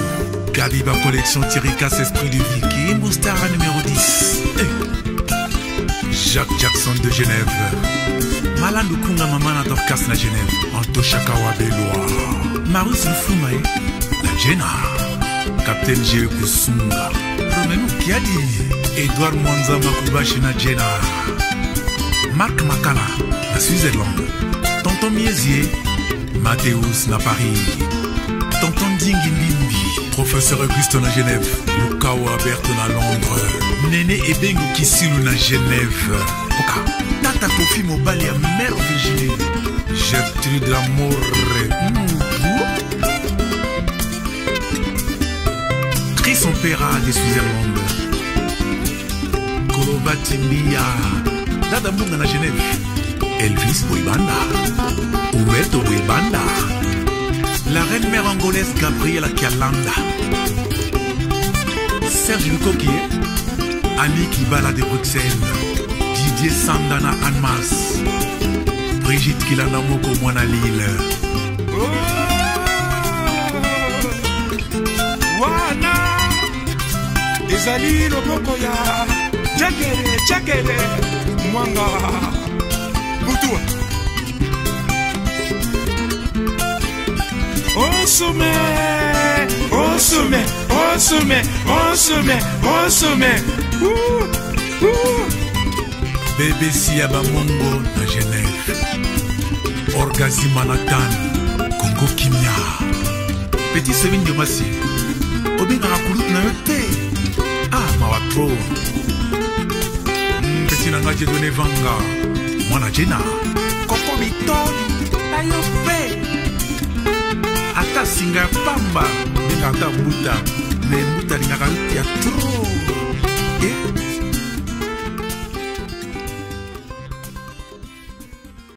Gabiba Collection Thierry Cass Esprit de Vie, Kimbo Star numéro 10. Eh. Jacques Jackson de Genève. Malandu Kunga Mama na Dorcas na Genève. Anto Chakawa Beloa. Marius Lufuma eh. Na Jena. Captain G. Kusunga. Romeo Kiadi. Edouard Mwanza Makubashi na Jena. Marc Makala na Switzerland. Tonton Miezier. Mathéus na Paris. Tonton Dingi Limbi. Professeur Auguste na Genève. Lukawa Berthe na Londres. Nene Ebengo Kisilu na Genève. Oka. Tata Kofi Mobali ya Mère Virginie. Gertrude Lamore. Chris Opera de Switzerland. Koloba Timbia. Dada Munga na Genève. Elvis Boibanda. Umberto Boibanda. La reine mère angolaise Gabriela Kialanda. Serge Lukoki. Ali Kibala de Bruxelles. Didier Sandana Anmas. Brigitte Kilanda Moko Mwana Lille. wana ezali loboko ya cekele cekele mwanga butua. Osume, osume, osume, osume, osume. Ouh, ouh. Bbc ya bamongo na Genève, Orgazi Manhattan, Congo Kimia. Petit Sevin Diomasi, obengaka kulutu na yo te. Ah, mawa trop. Petit na nga Dieudonné Vanga, mwana Jena, Koko Bitoni, na yo mpe. Ata singa ya pamba, bengaka ata mbuta, mais mbuta alingaka yo